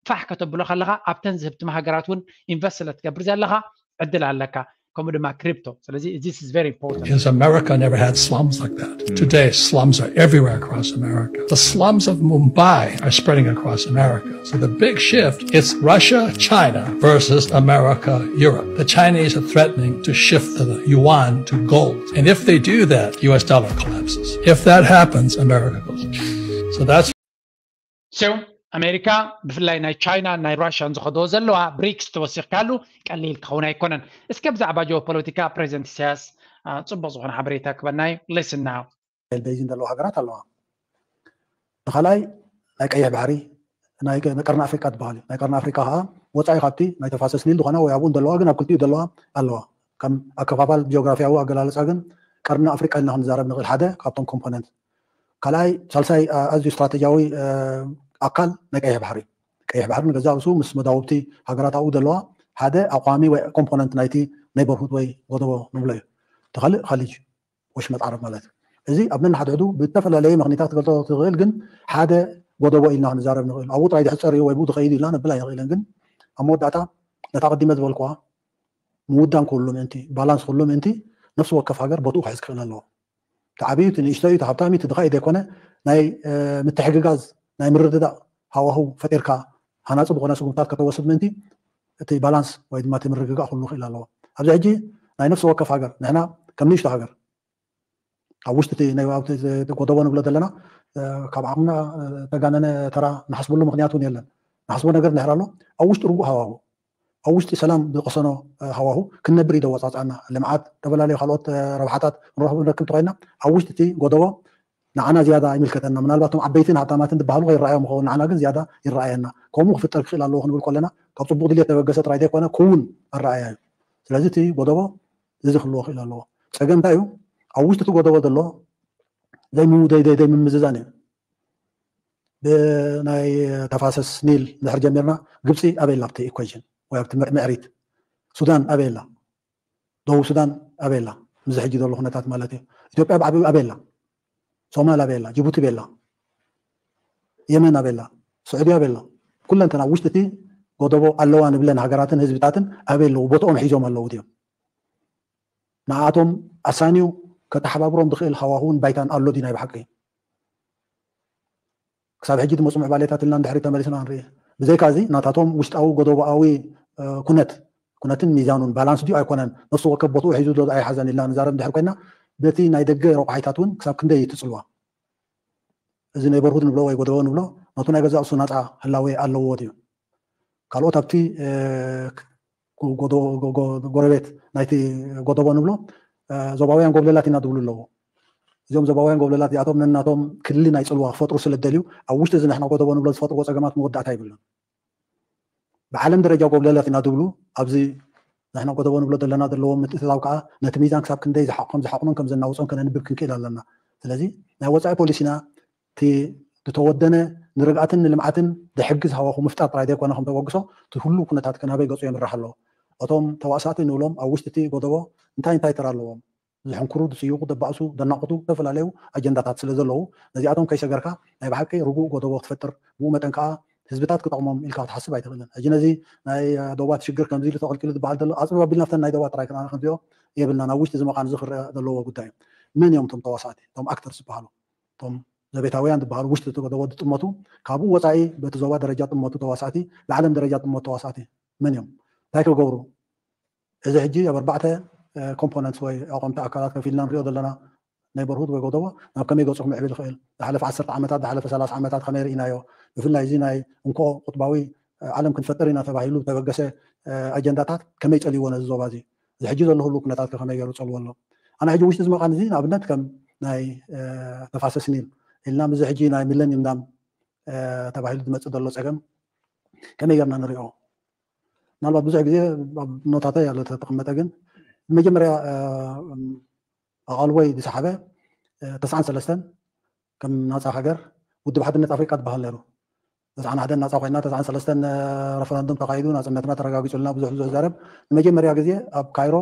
ፋሕ ከተብሎ ከለካ ኣብተን ዝህብትማ ሃገራት እውን ኢንቨስት ስለ ትገብር ዘለካ ዕድል ኣለካ። ከምኡ ድማ ክሪፕቶ። ስለዚ this is very important. Is America never had slums like that. Today, slums are everywhere across America. The slums of Mumbai are spreading across America. So the big shift is Russia, China versus America, Europe. The Chinese are threatening to shift the yuan to gold. And if they do that, U S dollar collapses. If that happens, America goes. So that's So ኣሜሪካ ብፍላይ ናይ ቻይና ናይ ራሽያን ዝኸዶ ዘለዋ ብሪክስ ተወሲኽካሉ ቀሊል ክኸውን ኣይኮነን። እስከ ብዛዕባ ጂኦፖለቲካ ፕሬዚደንት ኢሳያስ ጽቡቅ ዝኾነ ሓበሬታ ክበና እዩ። Listen now. ቤይዚን ዘለዋ ሃገራት ኣለዋ። ተኻላይ ናይ ቀይሕ ባሕሪ ናይ ቀርኒ ኣፍሪቃ ትበሃል እዩ። ናይ ቀርኒ ኣፍሪቃ ከዓ ወፃኢ ካብቲ ናይ ተፋሰስ ኒል ዝኾና ወይ ኣብኡ ዘለዋ ግን ኣብ ክልቲኡ ዘለዋ ኣለዋ። ከም ኣከፋፋል ጂኦግራፊያዊ ኣገላልፃ ግን ቀርኒ ኣፍሪቃ ኢልና ክንዛረብ ንኽእል ሓደ ካብቶም ኮምፖነንት። ካልኣይ ሳልሳይ ኣዝዩ ስትራቴጂያዊ ኣካል ናይ ቀይሕ ባሕሪ እዩ። ቀይሕ ባሕሪ ንገዛ ርእሱ ምስ መዳውብቲ ሃገራት ኣብኡ ዘለዋ ሓደ ኣቋሚ ወይ ኮምፖነንት ናይቲ ኔበርሁድ ወይ ጎደቦ ንብሎ እዩ። እቲ ካልእ ኸሊጅ ወሽመጥ ዓረብ ማለት እዩ። እዚ ኣብ ነንሓድሕዱ ብዝተፈላለየ ምኽንያታት ክገልጾ ትኽእል፣ ግን ሓደ ጎደቦ ኢልና ክንዛረብ ንኽእል። ኣብኡ ጥራይ ዝሕጸር እዩ ወይ ብኡ ዝኸይድ ኢልና ነብል ኣይንኽእልን። ግን ኣብ መወዳእታ ነታ ቀዲመ ዝበልኩዋ ምውዳን ክህሉ ምእንቲ፣ ባላንስ ክህሉ ምእንቲ ነፍሲ ወከፍ ሃገር ቦትኡ ክሕዝ ክኽእል ኣለዎ። እቲ ዓብዩ፣ እቲ ንእሽቶ እዩ፣ እቲ ሃብታም እዩ፣ እቲ ድኻ እዩ ዘይኮነ፣ ናይ ምትሕግጋዝ፣ ናይ ምርድዳእ ሃዋሁ ፈጢርካ ሃናፂ ዝኾነ ስጉምታት ከተወስድ ምእንቲ እቲ ባላንስ ወይ ድማ እቲ ምርግጋእ ክህሉ ክእል ኣለዎ። ኣብዚ ሕጂ ናይ ነፍሲ ወከፍ ሃገር፣ ንሕና ከም ንእሽቶ ሃገር ኣብ ውሽጢ እቲ ናይ ኣብቲ ጎደቦ ንብሎ ዘለና ካብ ዓቕምና ተጋነነ ተራ ንሓስበሉ ምኽንያት እውን የለን። ንሓስቦ ነገር እንድሕር ኣሎ፣ ኣብ ውሽጢ ርጉእ ሃዋሁ፣ ኣብ ውሽጢ ሰላም ዝቀሰኖ ሃዋሁ ክንነብር እዩ ዘወፃፅኣና። ልምዓት፣ ዝተፈላለዩ ካልኦት ረብሓታት ንረክብ እንተኮይና፣ ኣብ ውሽጢ እቲ ጎደቦ ንዓና ዝያዳ ይምልከተና። ምናልባት እቶም ዓበይትን ሃብታማትን ዝበሃሉ ከይረኣዮም ይኸውን፣ ንዓና ግን ዝያዳ ይረኣየና። ከምኡ ክፍጠር ክኽእል ኣለዎ ክንብል ከለና ካብ ፅቡቅ ድልየት ተበገሰ ጥራይ ዘይኮነ ክውን ኣረኣያ እዩ። ስለዚ እቲ ጎደቦ እዚ ክህልዎ ክእል ኣለዎ። ፀገም እንታይ እዩ? ኣብ ውሽጢ እቲ ጎደቦ ዘሎ ዘይምምዝዛን እዩ። ብናይ ተፋሰስ ኒል እንድሕር ጀሚርና፣ ግብፂ ኣበይ ኣላ ኣብቲ ኢኳዥን ወይ ኣብቲ ምዕሪት? ሱዳን ኣበይ ኣላ? ደቡብ ሱዳን ኣበይ ኣላ? ምስዚ ሕጂ ዘሎ ኩነታት ማለት እዩ። ኢትዮጵያ ብዓቢኡ ኣበይ ኣላ? ሶማል ኣበይ ኣላ? ጅቡቲ ኣበይ ኣላ? የመን ኣበይ ኣላ? ስዑዲ ኣበይ ኣላ? ኩለንተን ኣብ ውሽጢ እቲ ጎደቦ ኣለዋ ንብለን ሃገራትን ህዝብታትን ኣበይ ኣለዉ? ቦትኦም ሒዞም ኣለዉ ድዮም? ንኣቶም ኣሳንዩ ከተሓባብሮም ዝኽእል ሃዋሁን ባይታን ኣሎ ድዩ ናይ ብሓቂ? ክሳብ ሕጂ ዝመፁ ምዕባሌታት ኢልና እንድሕሪ ተመሊስና ንርኢ። ብዘይካ እዚ ናታቶም ውሽጣዊ ጎደቦኣዊ ኩነት ኩነትን ሚዛኑን ባላንስ ድዩ ኣይኮነን፣ ነፍሲ ወከፍ ቦትኡ ሒዙ ዶ ኣይሓዘን ኢልና ንዛረብ እንድሕር ኮይና፣ በቲ ናይ ደገ ረቋሒታት እውን ክሳብ ክንደይ እዩ እቲ ፅልዋ? እዚ ኔበርሁድ ንብሎ ወይ ጎደቦ ንብሎ ነቱ ናይ ገዛእ ርእሱ ናፃ ህላዌ ኣለዎ ድዩ? ካልኦት ኣብቲ ጎረቤት ናይቲ ጎደቦ ንብሎ ዞባውያን ጎብለላት ኢና ዝብሉ ኣለዉ። እዚኦም ዞባውያን ጎብለላት እዚኣቶም ነናቶም ክሊ ናይ ፅልዋ ክፈጥሩ ስለ ዝደልዩ ኣብ ውሽጢ እዚ ንሕና ጎደቦ ንብሎ ዝፈጥርዎ ፀገማት መወዳእታ ይብሉን። ብዓለም ደረጃ ጎብለላት ኢና ዝብሉ ኣብዚ ንሕና ጎደቦ ንብሎ ዘለና ዘለዎም ምትእትታው ከዓ ነቲ ሚዛን ክሳብ ክንደይ ዝሓቆም ዝሓቁኖን ከም ዘናውፆን ከነንብብ ክንክእል ኣለና። ስለዚ ናይ ወፃኢ ፖሊሲና እቲ ዝተወደነ ንርግኣትን ንልምዓትን ዝሕግዝ ሃዋኹ ምፍጣር ጥራይ ዘይኮነ ከም ተበግሶ እቲ ህሉው ኩነታት ከናበይ ገፁ የምራሕ ኣለዎ። እቶም ተዋሳእቲ ንብሎም ኣብ ውሽጢ እቲ ጎደቦ እንታይ እንታይ ተራ ኣለዎም? ዝሕንክሩ፣ ዝስይቑ፣ ዘባእሱ፣ ዘናቕቱ ዝተፈላለዩ ኣጀንዳታት ስለ ዘለዉ ነዚኣቶም ከይሰገርካ ናይ ብሓቂ ርጉእ ጎደቦ ክትፈጥር ብኡ መጠን ከዓ ህዝብታት ክጠቕሞም ኢልካ ክትሓስብ ኣይትኽእልን። ሕጂ ነዚ ናይ ዶባት ሽግር ከምዚ ኢሉ ተቐልቂሉ ዝበሃል ዘሎ ኣፅብብ ኣቢልና ፍተን ናይ ዶባት ጥራይ ክንኣ ክንሪኦ የብልና። ናብ ውሽጢ ዝመቓን እዚ ክረአ ዘለዎ ጉዳይ እዩ። መን እዮም እቶም ተዋሳእቲ፣ እቶም ኣክተር ዝበሃሉ? እቶም ዘቤታውያን ዝበሃሉ ውሽጢ እቲ ጎደቦ ዝጥመቱ፣ ካብኡ ወፃኢ በቲ ዞባ ደረጃ ጥመቱ ተዋሳእቲ፣ ብዓለም ደረጃ ጥመቱ ተዋሳእቲ መን እዮም? እንታይ ክገብሩ? እዚ ሕጂ ኣብ ኣርባዕተ ኮምፖነንትስ ወይ ኣቋምቲ ኣካላት ከፊልና ንሪኦ ዘለና ኔበርሁድ ወይ ጎደቦ ናብ ከመይ ገፁ ክምዕብል ይኽእል? ዝሓለፈ ዓሰርተ ዓመታት፣ ዝሓለፈ ሰላሳ ዓመታት ከመይ ርኢናዮ? ብፍላይ እዚ ናይ እንኮ ቁጥባዊ ዓለም ክንፈጥር ኢና ተባሂሉ ዝተበገሰ ኣጀንዳታት ከመይ ፀልይዎ ነዚ ዞባ እዚ? እዚ ሕጂ ዘሎ ህሉ ኩነታት ከመይ ገይሩ ፀልዎ ኣሎ? ኣነ ሕጂ ውሽጢ ዝመቃን እዚ ንኣብነት ከም ናይ ተፋሰስ ኒል ኢልና ምስዚ ሕጂ ናይ ሚለኒየም ዳም ተባሂሉ ዝመፅእ ዘሎ ፀገም ከመይ ጌርና ንሪኦ? ምናልባት ብዙሕ ግዜ ኣብ ኖታተይ ኣሎ ተተቐመጠ፣ ግን መጀመርያ ኣቓልቦይ ዝሰሓበ ተስዓን ሰለስተን ከም ናፃ ሃገር ውድብ ሓድነት ኣፍሪቃ ትበሃል ነይሩ። ተስዓን ሓደን ናፃ ኮይና ተስዓን ሰለስተን ረፈረንዱም ተኻይዱ ናፅነትና ተረጋጊፁልና ብዙሕ ብዙሕ ዘረብ ንመጀመርያ ግዜ ኣብ ካይሮ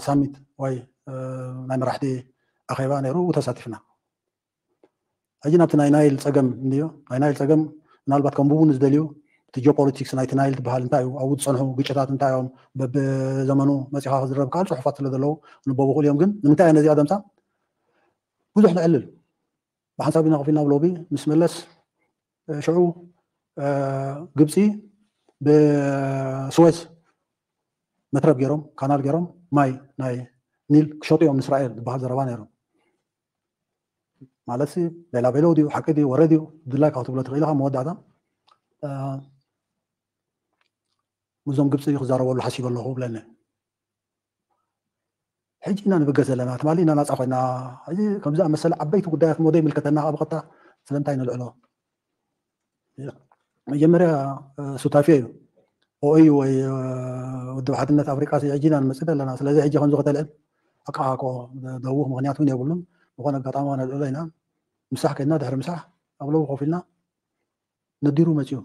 ሳሚት ወይ ናይ መራሕቲ ኣኼባ ነይሩ ተሳቲፍና። ሕጂ ናብቲ ናይ ናይል ፀገም እንድዮ ናይ ናይል ፀገም ምናልባት ከንብቡ ንዝደልዩ እቲ ጂኦፖለቲክስ ናይቲ ናይል ትበሃል እንታይ እዩ ኣብኡ ዝፀንሑ ግጭታት እንታይ እዮም በብዘመኑ መፂኻ ክዝረብ ከዓል ፅሑፋት ስለ ዘለዉ ንበቡ ክእል እዮም። ግን ንምንታይ እየ ነዚኣ ደምፃ ብዙሕ ነዕልል ብሓንሳብ ኢና ከፊልና ብሎቢ ምስ መለስ ሽዑ ግብፂ ብስወዝ መትረብ ገይሮም ካናል ገይሮም ማይ ናይ ኒል ክሸጡ እዮም ንእስራኤል ዝበሃል ዘረባ ነይሮም። ማለት ሲ ቤላ ቤሎ ድዩ ሓቂ ድዩ ወረ ድዩ ድላይ ካብ ትብሎ ትኽእል ኢኻ። መወዳእታ ምስዞም ግብፂ ክዛረበሉ ሓሲበ ኣለኹ ብለኒ። ሕጂ ኢና ንብገስ ዘለና ትማሊ ኢና ናፃ ኮይና ሕጂ ከምዚ ኣመሰለ ዓበይቲ ጉዳያት ሞደ ይምልከተና ካብ ቀጥታ ስለምንታይ ንልዕሎ? መጀመርያ ሱታፌ እዩ ኦዩ ወይ ውድብ ሓድነት ኣፍሪቃ ሕጂ ኢና ንመፅእ ዘለና። ስለዚ ሕጂ ከምዚ ከተልዕል ኣቃሓኮ ደውኽ ምክንያት እውን የብሉን። ዝኾነ ኣጋጣሚ ነልዕሎ ኢና። ምሳሕ ከድና ድሕሪ ምሳሕ ኣብ ለው ኮፍ ኢልና ነዲሩ መፅኡ።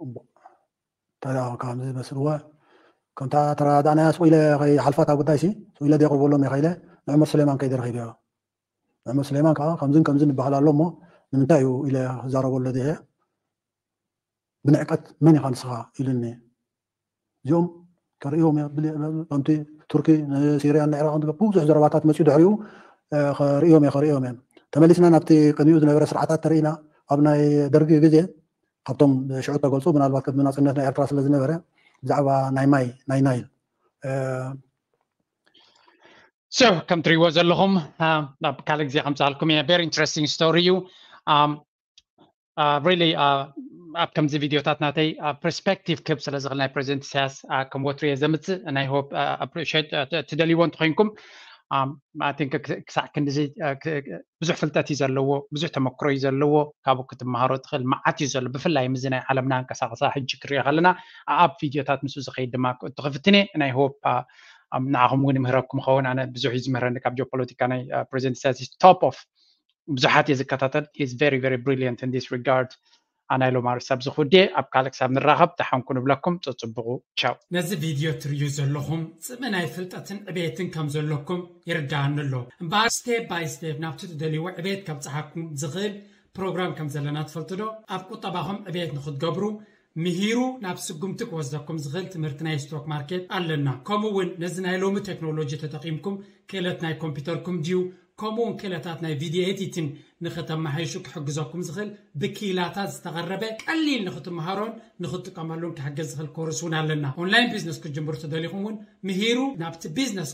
እሞ እንታይ ደኣ ከምዚ መስልዎ፣ ከምታ ተረዳዳእናያ ስቕ ኢለ ከይሓልፋ እታ ጉዳይ ሲ፣ ስቕ ኢለ ደየቕርበሎም እየ ከኢለ፣ ንዑመር ስሌማን ከይደ ረኺበዮ። ንዑመር ስሌማን ከዓ ከምዝን ከምዝን ይበሃል ኣሎ እሞ፣ ንምንታይ እዩ ኢለ ክዛረበሉ ደየ፣ ብንዕቀት መን ኢኻ ንስኻ ኢሉኒ። እዚኦም ከርእዮም እየ፣ ብል-፣ ከምቲ ቱርኪ ንሲርያን ንዕራቕን ዝገ-፣ ብዙሕ ዘረባታት መፅኡ ድሕሪኡ፣ እ፣ ከርእዮም እየ፣ ከርእዮም እየ። ተመሊስና ናብቲ ቅድሚኡ ዝነበረ ስርዓታት ተርእና፣ ኣብ ናይ ደርጊ ግዜ ካብቶም ሽዑ ተገልፁ፣ ምናልባት ቅድሚ ናፅነት ናይ ኤርትራ ስለ ዝነበረ፣ ብዛዕባ ናይ ማይ፣ ናይ ናይል፣ እ፣ So ከም ትሪእዎ ዘለኹም፣ አ፣ ናብ ካልእ ግዜ ከምፅኣልኩም እየ። Very interesting story እዩ። Um, uh, really, uh, ኣብ ከምዚ ቪድዮታት ናተይ፣ uh, ፐርስፔክቲቭ ክህብ ስለ ዝኽእል ናይ ፕሬዚደንት ኢሳያስ፣ uh፣ ከም ወትሩ እየ ዘምፅእ። And I hope, uh, appreciate, uh፣ ት-፣ ትደልይዎ እንተኾይንኩም፣ um፣ I think ክስ-፣ ክሳዕ ክንድዚ፣ uh፣ ክ-፣ ብዙሕ ፍልጠት እዩ ዘለዎ፣ ብዙሕ ተመክሮ እዩ ዘለዎ። ካብኡ ክትመሃሮ ትኽእል መዓት እዩ ዘሎ። ብፍላይ ምስዚ ናይ ዓለምና ኣንቀሳቕሳ ሕጂ ክሪኦ ከለና፣ ኣብ ቪድዮታት ምስኡ ዝኸይድ ድማ ክእቱ ክፍትን እየ። And I hope፣ uh፣ um፣ ንዓኹም እውን ይምህረኩም ይኸውን። ኣነ ብዙሕ እዩ ዝምህረኒ ካብ ጂኦፖለቲካ ናይ፣ uh፣ ፕሬዚደንት ኢሳያስ። Top of ብዙሓት እየ ዝከታተል። He's very, very brilliant in this regard። ኣና ኢሎም ኣርእስቲ ኣብዚ ክውድየ፣ ኣብ ካልእ ክሳብ ንራኸብ ደሓንኩ ንብለኩም። ጸጽብቑ። ቻው። ነዚ ቪድዮ ትርእዩ ዘለኹም ጽምኢ ናይ ፍልጠትን ዕቤትን ከም ዘለኩም ይርድኣኒ ኣሎ። እምበኣር ስቴፕ ባይ ስቴፕ ናብቲ ትደልይዎ ዕቤት ከብጽሓኩም ዝኽእል ፕሮግራም ከም ዘለና ትፈልጡ ዶ? ኣብ ቁጠባኹም ዕቤት ንኽትገብሩ ምሂሩ ናብ ስጉምቲ ክወስደኩም ዝኽእል ትምህርቲ ናይ ስቶክ ማርኬት ኣለና። ከምኡ እውን ነዚ ናይ ሎሚ ቴክኖሎጂ ተጠቒምኩም ክእለት ናይ ኮምፒውተርኩም ድዩ፣ ከምኡ እውን ክእለታት ናይ ቪድዮ ኤዲቲን ንኽተመሓይሹ ክሕግዘኩም ዝኽእል ብኪላታት ዝተቐረበ ቀሊል ንኽትመሃሮን ንኽትጥቀመሉን ክሕግዝ ዝኽእል ኮርስ እውን ኣለና። ኦንላይን ቢዝነስ ክትጅምሩ ተደሊኹም እውን ምሂሩ ናብቲ ቢዝነስ